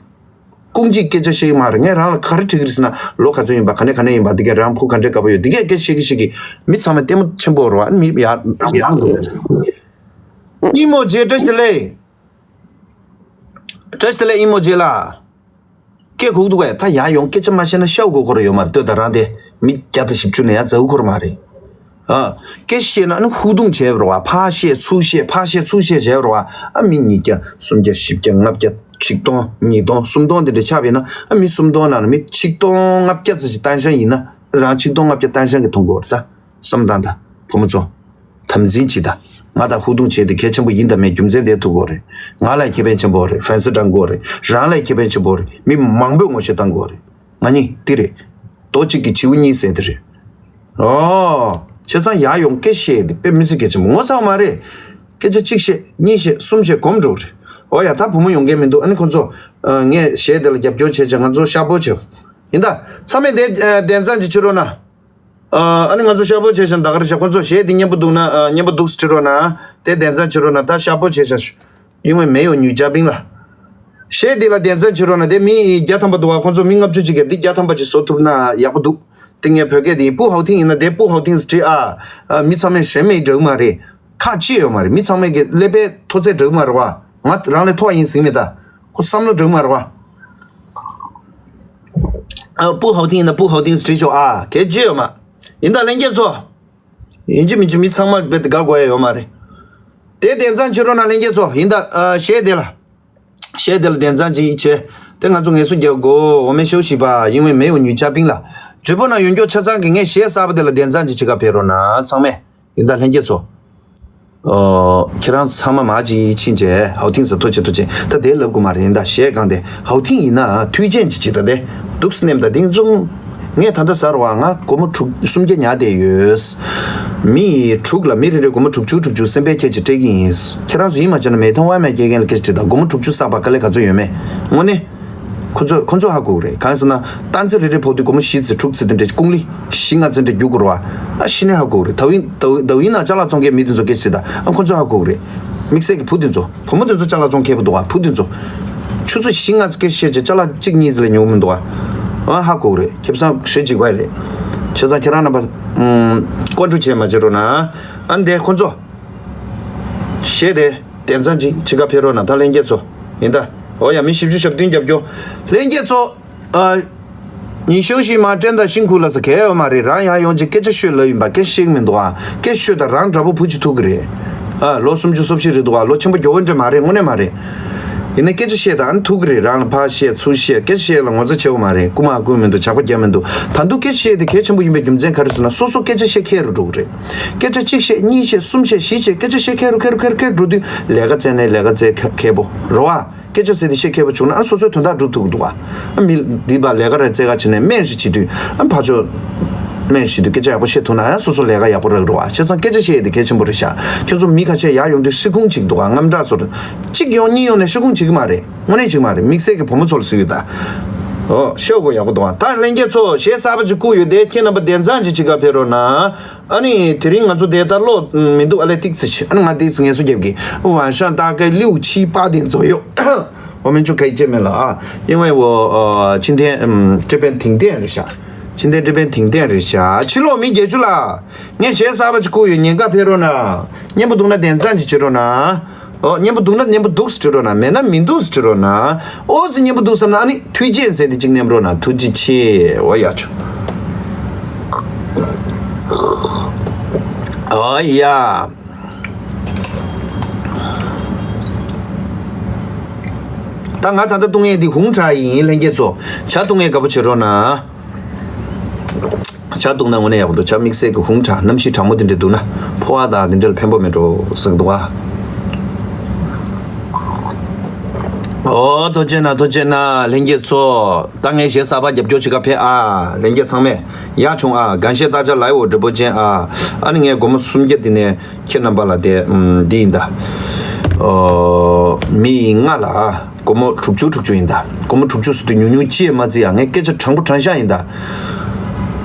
ཀུང་ཅིག་སྐད་ཆ་བཤད་ཀྱི་མ་རེད། ངས་རང་ལ་ག་རེ་དྲི་གི་རེད་ཟེར་ན་ལོ་ག་ཚོད་ཡིན་པ། ག་ནས་ག་ནས་ཡིན་པ། འདི་གས་རང་ཁུ་ག་འདྲས་དགའ་པོ་ཡོད། འདི་གས་སྐད་བཤད་ཀྱི་བཤད་ཀྱི། མི་ཚང་མ་ལྟད་མོ་ཆེན་པོ་རེད་བ། མི་ཡར་ཡར་འགྲོ། ཨི་མོ་ཇེ་བཀྲ་ཤིས་བདེ་ལེགས། བཀྲ་ཤིས་བདེ་ལེགས་ཨི་མོ་ཇེ་ལགས། སྐད་གོ་གི་འདུག་གས། ད་ཡར་ཡོང་སྐད་ཆ་མ་བཤད་ན་ཤའུ་གོ་གོ་ར་ཡོད་མ་རེད། ལྟོས་དང་རང་དེ་མི་བརྒྱ་དང་བཞི་བཅུ་ནས་ཡར་འཛག་གོ་གོ་ར་མ་རེད། ཨ། སྐད་བཤད་ན་ནི་ཧུར་ཐུག་བྱས་པ་རེད་བ། ཕར་བཤད་ཚུར་བཤད་ཕར་བཤད་ཚུར་བཤད་བྱས་པ་རེད་བ། ཨ་མི་ཉིས་བརྒྱ་སུམ་བརྒྱ་བཞི་བརྒྱ་ལྔ་བརྒྱ་ཆིག་སྟོང་ཉིས་སྟོང་སུམ་སྟོང་དེ་འདྲ་ཆགས་པ་ཡིན་ན། ཨ་མི་སུམ་སྟོང་ནང་ནས་མི་ཆིག་སྟོང་ལྔ་བརྒྱ་ཙམ་ཅིག་ཏན་ཤན་ཡིན་ན་རང་ཆིག་སྟོང་ལྔ་བརྒྱ་ཏན་ཤན་གྱི་མཐོང་གི་ཡོད་རེད་ད། བསམ་བཏང་དང་བུ་མོ་ཚོ། དམ་འཛིན་བྱེད་དང་། ང་དང་ཧུར་ཐུག་བྱས་ཏེ་གལ་ཆེན་པོ་ཡིན་དང་མེད་རྒྱུ་མཚན་དེ་ཐུག་གི་ཡོད་རེད། ང་ལ་ཁེ་ཕན་ཆེན་པོ་རེད། ཧྥན་སི་དྲང་གི་ཡོད་རེད། རང་ལ་ཁེ་ཕན་ཆེན་པོ་རེད། མི་མང་པོས་ངོ་ཤེས་བཏང་གི་ཡོད་རེད། ང་གཉིས་འདི་རེད། རྡོ་གཅིག་གིས་བྱིའུ་གཉིས་བསད་དེ་རེད། ཨོ། བྱས་ཙང་ཡར་ཡོང་སྐད་བཤད་དེ་དཔེ་མི་སྲིད་གལ་ཆེན་པོ་ངོ་ཚ་བ་མ་རེད། སྐད་ཆ་གཅིག་བཤད་གཉིས་བཤད་གསུམ་བཤད་གོམས་འགྲོ་གི་རེད། ཨོ་ཡ། ད་བུ་མོ་ཡོང་མཁན་མི་འདུག་ཨ་ནི་ཁོ་ཚོ། ཨ། ངས་གཞས་དེ་ལ་རྒྱབ་སྐྱོར་བྱས་བྱས་ང་ཚོ་ཤག་པོ་བྱས། ཡིན་ད། ཚང་མས་དེ་ཨ། དེང་སང་ཅིག་བྱེད་རོགས་གནང་། ཨ་ནི་ང་ཚོ་ཤ་པོ་བྱས་ཤག་ད་ག་རེ་བྱ། ཁོ་ཚོ་གཞས་འདི་སྙན་པོ་འདུག་ན་ཨ་སྙན་པོ་འདུག་ཟེར་རོགས་གནང་། དེ་དན་ཚ་བྱེད་རོགས་གནང་། ད་ཤ་པོ་བྱས་ཤག 因为没有女嘉宾了། གཞས་འདི་ལ་དན་ཚ་བྱེད་རོགས་གནང་། དེ་མི་བརྒྱ་ཐམ་པ་འདུག་ཨ། ཁོ་ཚོ་མི་ལྔ་བཅུ་ཅིག་གིས་འདི་བརྒྱ་ཐམ་པ་ཅིག་བཟོ་ཐུབ་ན་ཡག་པོ་འདུག་དེ་ངས་བོད་སྐད་དེ་ཡིན། 不好听 ཡིན་ན་དེ་不好听 ཟེར་བྲིས་ཨ། ཨ་མི་ཚང་མས་ཞེ་མེད་འགྲིག་མ་རེད། ཁག་ཅི་ཡོད་མ་རེད། མི་ཚང་མས་ཀྱི་ཀླད་པའི་མཐོ་ཚད་འགྲིག་མ་རེད་བ། ང་རང་ལས་མཐོ་བ་ཡིན་ཟིན་མེད་ད། ཁོ་བསམ་བློ་འགྲིག་མ་རེད་བ། ཨ་不好听 ཡིན་ན་不好听 ཟེར་བྲིས་ཤོག་ཨ། གལ་ཅི་ཡོད་མ། ཡིན་ད་ལྷན་རྒྱས་ཚོ། ཡིན་གཅིག་མིན་གཅིག་མི་ཚང་མ་རྦད་དེ་དགའ་དགོས་ཡ་ཡོད་མ་རེད། དེ་དན་ཚ་བྱེད་རོགས་གནང་ལྷན་རྒྱས་ཚོ། ཡིན་ད་ཨ་གཞས་དེ་ལ། གཞས་དེ་ལ་དན་ཚ་ཅིག་བྱས། དེ་ང་ཚོ་ངལ་གསོ་རྒྱག་དགོས། 我们休息吧，因为没有女嘉宾了།直播ནང་ཡོད་མཁན་ཆ་ཚང་གི་ངས་གཞས་གསར་པ་དེ་ལ་དན་ཚ་ཅིག་བྱེད་ག་ཕེབས་རོགས་གནང་ཚང་མས། ཡིན་ད་ལྷན་རྒྱས་ཚོ། ཨོ། ཁྱེད་རང་ཚང་མ་མ་ཅིག་ཕྱིན་བྱས་好听 ཟེར། ཐུགས་རྗེ་ཆེ་ཐུགས་རྗེ་ཆེ། ད་དེ་ལབ་དགོས་མ་རེད། ཡིན་ད་གཞས་གང་དེ་好听 ཡིན་ན་推荐ཅིག་བྱེད་ད་དེ། འདུག་སེ་ནེམ་ད་དེང་ཚོང་། ངས་ད་ལྟ་ཟེར་བ་ང་སྒོར་མོ་དྲུག་སུམ་བརྒྱ་ཉར་བསྡད་ཡོད། མི་ཡི་དྲུག་ལ་མི་རེ་རེ་སྒོར་མོ་དྲུག་ཅུ་དྲུག་ཅུ་སེམས་པའི་ཁྱད་ཀྱིས་སྤྲད་ཀྱི་ཡིན། ཁྱེད་རང་ཚོ་ཡིད་མ་ཆེས་ན་མེ་ཐོང་ཝའི་མའི་སྐྱེ་རྒན་ལ་སྐད་ཆ་དྲིས་དང་། སྒོར་མོ་དྲུག་ཅུ་བསགས་པ་དཀའ་ལས་ག་ཚོད་ཡོད་མེད། དངོས་གནས། ཁོ་ཚོ་ཁོ་ཚོ་ཧ་གོ་གི་རེད། གང་ཟེར་ན་སྟངས་འཛིན་རེ་རེ་ཕོག་དུས་སྒོར་མོ་བཞི་ཙམ་དྲུག་ཙམ་དེ་འདྲ་ཀུང་ལི་བཞི་ལྔ་ཙམ་འདྲ་རྒྱུག་དགོས་རེད་བ། ཨ་ཤི་ནས་ཧ་གོ་གི་རེད། ད་ཝིན་ད་ཝིན་ད་ཝིན་ནང་ཅ་ལག་བཙོང་མཁན་མི་དེ་ཚོ་སྐད་ཆ་དྲིས་དང་། ཨ་ཁོ་ཚོ་ཧ་གོ་གི་རེད། དམིགས་བསལ་གྱི་བུ་དེ་ཚོ། བུ་མོ་དེ་ཚོ་ཅ་ལག་བཙོང་མཁས་པོ་འདུག་ཨ། བུ་དེ་ཚོ། ཆུ་ཚོད་བཞི་ལྔ་ཙམ་སྐད་ཆ་བཤད་བྱས་ཅ་ལག་གཅིག་གཉིས་ཙམ་ལས་ཉོ་གི་མི་འདུག་ཨ། ཨ་ཧ་གོ་གི་རེད། ཁེ་བཟང་ཞེ་གཅིག་པ་རེད། བྱས་ཙང་ཁྱེད་རང་རྣམ་པ་ཀོན་ཀྲོལ་བྱས་མ་བྱེད་རོགས་གནང་། ཨ་འདས་ཁོ་ཚོ། གཞས་དེ་དན་ཚ་ཅིག་བྱེད་ག་ཕེབས་རོགས་གནང་ད་ལྷན་རྒྱས་ཚོ། ཡིན་ད། འོ་ཡ་མི་བཞི་བཅུ་ཞེ་བདུན་རྒྱབ་སྐྱོར། ལྷན་རྒྱས་ཚོ། ཨ། ཉི་ཤུ་ཞིག་མ་དྲན་ད་ཤིང་ཁུ་ལ་ས་གས་ཡོད་མ་རེད། རང་ཡར་ཡོང་ཅིག་སྐད་ཆ་ཤོད་ལབ་ཡིན་པ། སྐད་ཆ་བཤད་གི་མི་འདུག་ཨ། སྐད་ཆ་ཤོད་ད་རང་འདྲ་པོ་བུ་ཅིག་ཐུག་གི་རེད། ཨ་ལོ་སུམ་ཅུ་སོ་བཞི་རེད་འདུག་ཨ། ལོ་ཆེན་པོ་རྒྱོ་བོ་འདྲ་མ་རེད། དངོས་གནས་མ་རེད། ཡིན་ནའི་སྐད་ཆ་བཤད་ད་ཨ་ནི་ཐུག་གི་རེད། རང་ལ་ཕར་བཤད་ཚུར་བཤད། སྐད་ཆ་བཤད་ལ་ངོ་ཚ་བྱེད་དགོས་མ་རེད། རྐུ་མ་ཧ་གོ་མི་འདུག་ཇག་པ་རྒྱག་མི་འདུག་ད་དུང་སྐད་ཆ་བཤད་དེ་གལ་ཆེན་པོ་ཡིན་པའི་རྒྱུ་མཚན་ག་རེ་ཟེར་ན་སོ་སོ་སྐད་ཆ་བཤད་མཁས་རུ་འགྲོ་གི་རེད། སྐད་ཆ་གཅིག་བཤད་གཉིས་བཤད་གསུམ་བཤད་བཞི་བཤད་སྐད་ཆ་བཤད་མཁས་རུ་མཁས་རུ་མཁས་རུ་མཁས་རུ་འགྲོ་དུས་ལས་ཀ་བཙལ་ནས་ལས་ཀ་བཙལ་མཁས་མཁས་པོ་རེད་བ། སྐད་ཆ་ཟེར་དེ་བཤད་མཁས་པོ་བྱུང་ན་ཨ་སོ་སོའི་དོན་དག་སྒྲུབ་ཐུབ་ཀྱི་འདུག་བ། ཨ་མི་འདི་པ་ལས་ཀ་རེ་བཙལ་ག་བྱས་ནས་སྨན་ཞིག་བྱེད་དུས་ཨ་ཕར་ཕྱོགས་སྨན་བྱེད་དུས་སྐད་ཆ་ཡག་པོ་བཤད་ཐུབ་ན་ཨ་སོ་སོ་ལས་ཀ་ཡག་པོ་རག་རེད་བ། བྱས་ཙང་སྐད་ཆ་བཤད་ཡས་དེ་གལ་ཆེན་པོ་རེད་ཤག་ཁྱོད་ཚོ་མི་ཁ་ཤས་ཡར་ཡོང་དུས་ཧྲི་ཁུང་བྱེད་ཀྱི་འདུག་བ། དངངས་སྐྲག་ཚོར། གཅིག་ཡོང་གཉིས་ཡོང་ནས་ཧྲི་ཁུང་བྱེད་ཀྱི་མ་རེད། དངོས་གནས་བྱེད་ཀྱི་མ་རེད། དམིགས་བསལ་གྱི་བུ་མོ་ཚོ་ལ་ཟེར་ཡོད་ད། ཨོ་ཤོག་གོ་ཡག་པོ་འདུག་བ། ད་ལྷན་རྒྱས་ཚོ་གཞས་གསར་པ་ཅིག་བསྐུར་ཡོད་དེ་ཁྱེད་རྣམ་པ་དན་ཚ་ཅིག་བྱེད་ག་ཕེབས་རོགས་གནང་། ཨ་ནི་དེ་རིང་ང་ཚོ་དེ་ལྟར་ཀློག་མི་འདུག་ཨ་ལས་ཏིག་ཙི་ཆེ། ཨ་ནི་ང་ཏིག་ཙི་ངལ་གསོ་རྒྱབ་གི། 晚上大概六七八点左右 我们就可以见面了啊，因为我呃今天嗯这边停电了一下，今天这边停电了一下。ཕྱི་ལོགས་མི་བརྒྱད་ཅུ་ལ་ངས་གཞས་གསར་པ་ཅིག་བསྐུར་ཡོད། ཉན་ག་ཕེབས་རོགས་གནང་། སྙན་པོ་འདུག་ན་དན་ཚ་ཅིག་བྱེད་རོགས་གནང་། ཨོ་སྙན་པོ་འདུག་ན་སྙན་པོ་འདུག་ཟེར་རོགས་གནང་། མེད་ན་མི་འདུག་ཟེར་རོགས་གནང་། ཨོ་ཙི་སྙན་པོ་འདུག་བསམ་ན་ཨ་ནི་推荐ཟེར་དེ་ཅིག་མནན་རོགས་གནང་། ཐུགས་རྗེ་ཆེ། འོ་ཡ་ཆུ། འོ་ཡ། ད་ང་ད་ལྟ་བཏུང་ཡས་འདི་ཧུང་ཁྲ་ཡིན། ལྷན་རྒྱས་ཚོ་ཇ་བཏུང་ཡས་དགའ་པོ་བྱེད་རོགས་གནང་། ཇ་བཏུང་ན་དངོས་གནས་ཡག་པོ་འདུག་ཇ་དམིགས་བསལ་གྱི་ཧུང་ཁྲ་གནམ་གཤིས་གྲང་མོ་དེ་འདྲ་འདུག་ན་ཕོ་བ་དང་དེ་འདྲ་ལ་ཕན་པོ་མེད་འགྲོ་ཟེར་གི་འདུག་ཨ། ཨོ་ཐུགས་རྗེ་གནང་། ཐུགས་རྗེ་གནང་། ལྷན་རྒྱས་ཚོ་ད་ངས་གཞས་གསར་པ་རྒྱབ་སྐྱོར་བྱེད་ག་ཕེབས་ཨ། ལྷན་རྒྱས་ཚང་མས་ཡག་བྱུང་ཨ། གན་ཤེ་ཏ་ཅ་ལའི་འོ་འབྲི་པོ་ཅན་ཨ། ཨ་ནི་ངས་སྒོར་མོ་སུམ་བརྒྱ་འདི་ནས་ཁྱེད་རྣམ་པ་ལ་དེ་ཨམ་འདི་ཡིན་ད། ཨོ་མི་ལྔ་ལ་ཨ། སྒོར་མོ་དྲུག་ཅུ་དྲུག་ཅུ་ཡིན་ད། སྒོར་མོ་དྲུག་ཅུ་ཟེར་དུས་ཉུང་ཉུང་ཅི་ཡང་མ་བརྩི་ཡ། ངས་སྐད་ཆ་དྲང་པོ་དྲང་བཞག་ཡིན་ད།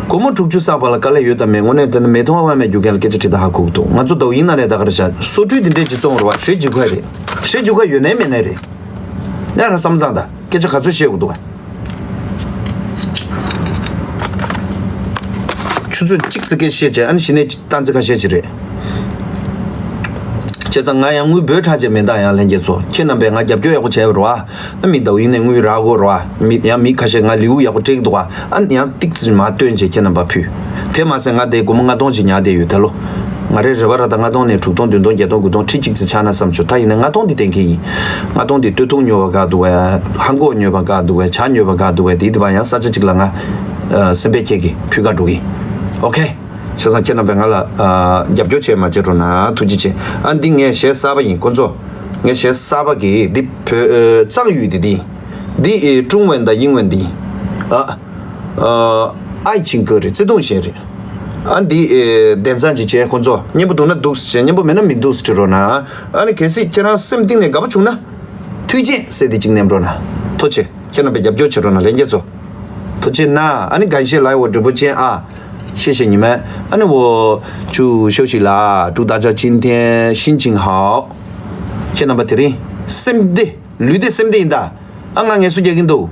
སྒོར་མོ་དྲུག་ཅུ་བསགས་པ་ལ་དཀའ་ལས་ཡོད་དམ་མེད་དངོས་གནས་དེ་ནི་མེ་ཐོང་ཨ་བ་མེད་རྒྱུ་རྐྱེན་ལ་སྐད་ཆ་དྲིས་ད་ཧ་གོ་གི་འདུག་ང་ཚོ་ཟླ་བ་ཡིན་ན་རེད་ད་ག་རེ་བྱ་སོ་བཀྲུས་འདི་འདྲས་ཅིག་བཙོང་རུ་བ་ཞེ་འཇིགས་ཁ་རེད། ཞེ་འཇིགས་ཁ་ཡོད་ནའི་མེད་ནའི་རེད། ཡ་ར་བསམ་བློ་བཏང་ད་སྐད་ཆ་ག་ཚོད་བཤད་དགོས་འདུག་ག་ཆུ་ཚོད་གཅིག་ཙི་སྐད་བཤད་བྱས་ཨ་ནི་གཞི་ནས་གཏན་ཚིགས་ཁ་ཤས་ཅིག་རེད། བྱས་ཙང་ང་ཡང་དངུལ་འབོལ་དྲགས་བྱས་མེད་ད་ཡང་ལྷན་རྒྱས་ཚོ་ཁྱེད་རྣམ་པས་ང་རྒྱབ་སྐྱོར་ཡག་པོ་བྱས་པ་རེད་བ། ཨ་མི་ཟླ་བ་ཡིན་ནས་དངུལ་རག་གོ་རེད་བ། མི་ཡང་མི་ཁ་ཤས་ང་ལེའུ་ཡག་པོ་སྤྲད་ཀྱི་འདུག་བ། ཨ་ནི་ཡང་ཏིག་ཙི་མ་བཏོན་བྱས་ཁྱེད་རྣམ་པ་ཕུལ། དེ་མ་ཟད་ང་དེ་སྒོར་མོ་ལྔ་སྟོང་ཅིག་ཉར་བསྡད་ཡོད་ད་ལོ། ང་རའི་རེ་བ་ར་ད་ལྔ་སྟོང་ནས་དྲུག་སྟོང་བདུན་སྟོང་བརྒྱད་སྟོང་དགུ་སྟོང་ཁྲི་གཅིག་ཙི་ཆགས་ན་བསམ་བྱུང་། ད་ཡིན་ནའི་ལྔ་སྟོང་འདི་གཏན་འཁེལ་ཡིན། ལྔ་སྟོང་འདི་སྟོད་ཐུང་ཉོ་བ་དགའ་འདུག་བས། ཧ་གོ་ཉོ་བ་དགའ་འདུག་བས། ཇ་ཉོ་བ་དགའ་འདུག་བས། དེའི་དེ་བ་ཡང་ས་ཆ་གཅིག་ལ་ང་སེམས་པའི་ཁྱེད་ཀྱི་ཕུལ་ག་འགྲོ་གི། ཨོ་ཁེ། བྱས་ཙང་ཁྱེད་རྣམ་པས་ང་ལ་རྒྱབ་སྐྱོར་བྱས་མ་བྱེད་རོགས་གནང་། ཐུགས་རྗེ་ཆེ། ཨ་འདི་ངས་གཞས་གསར་པ་ཡིན་ཁོ་ཚོ། ངས་གཞས་གསར་པ་གི་འདི་བོད་གཙང་ཡུལ་འདི་འདི་འདི་ཀྲུང་ཝན་དང་དབྱིན་ཝན་འདི་ཨ། ཨ་ཨའི་ཆིང་ཀི་རེད། བརྩེ་དུང་གཞས་རེད། ཨ་འདི་ཨེ་དན་ཚ་ཅིག་བྱས་ཁོ་ཚོ་སྙན་པོ་འདུག་ན་འདུག་ཟེར་བྱས། སྙན་པོ་མེད་ན་མི་འདུག་ཟེར་བྲིས་རོགས་གནང་། ཨ་ནི་གལ་སྲིད་ཁྱེད་རང་སེམས་གཏིང་ནས་དགའ་པོ་བྱུང་ན་ཐུགས་རྗེ་ཟེར་དེ་གཅིག་མནན་རོགས་གནང་། ཐུགས་རྗེ་ཆེ། ཁྱེད་རྣམ་པས་རྒྱབ་སྐྱོར་བྱེད་རོགས་གནང་ལྷན་རྒྱས་ཚོ། ཐུགས་རྗེ་གནང་། ཨ་ནི་གན་ཤེས་ལའི་འོ་འབྲི་པོ་ཅན་ཨ། 谢谢你们。ཨ་ནི་འོ་ཅུ་ཤོ་ཞིག་ལ་祝大家今天心情好。ཁྱེད་རྣམ་པ་དེ་རིང་སེམས་བདེ་ལུས་བདེ་སེམས་བདེ་ཡིན་ད། ཨ་ང་ངལ་གསོ་རྒྱག་གིན་འདུག་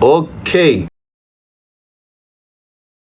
ཨོ་ཁེ།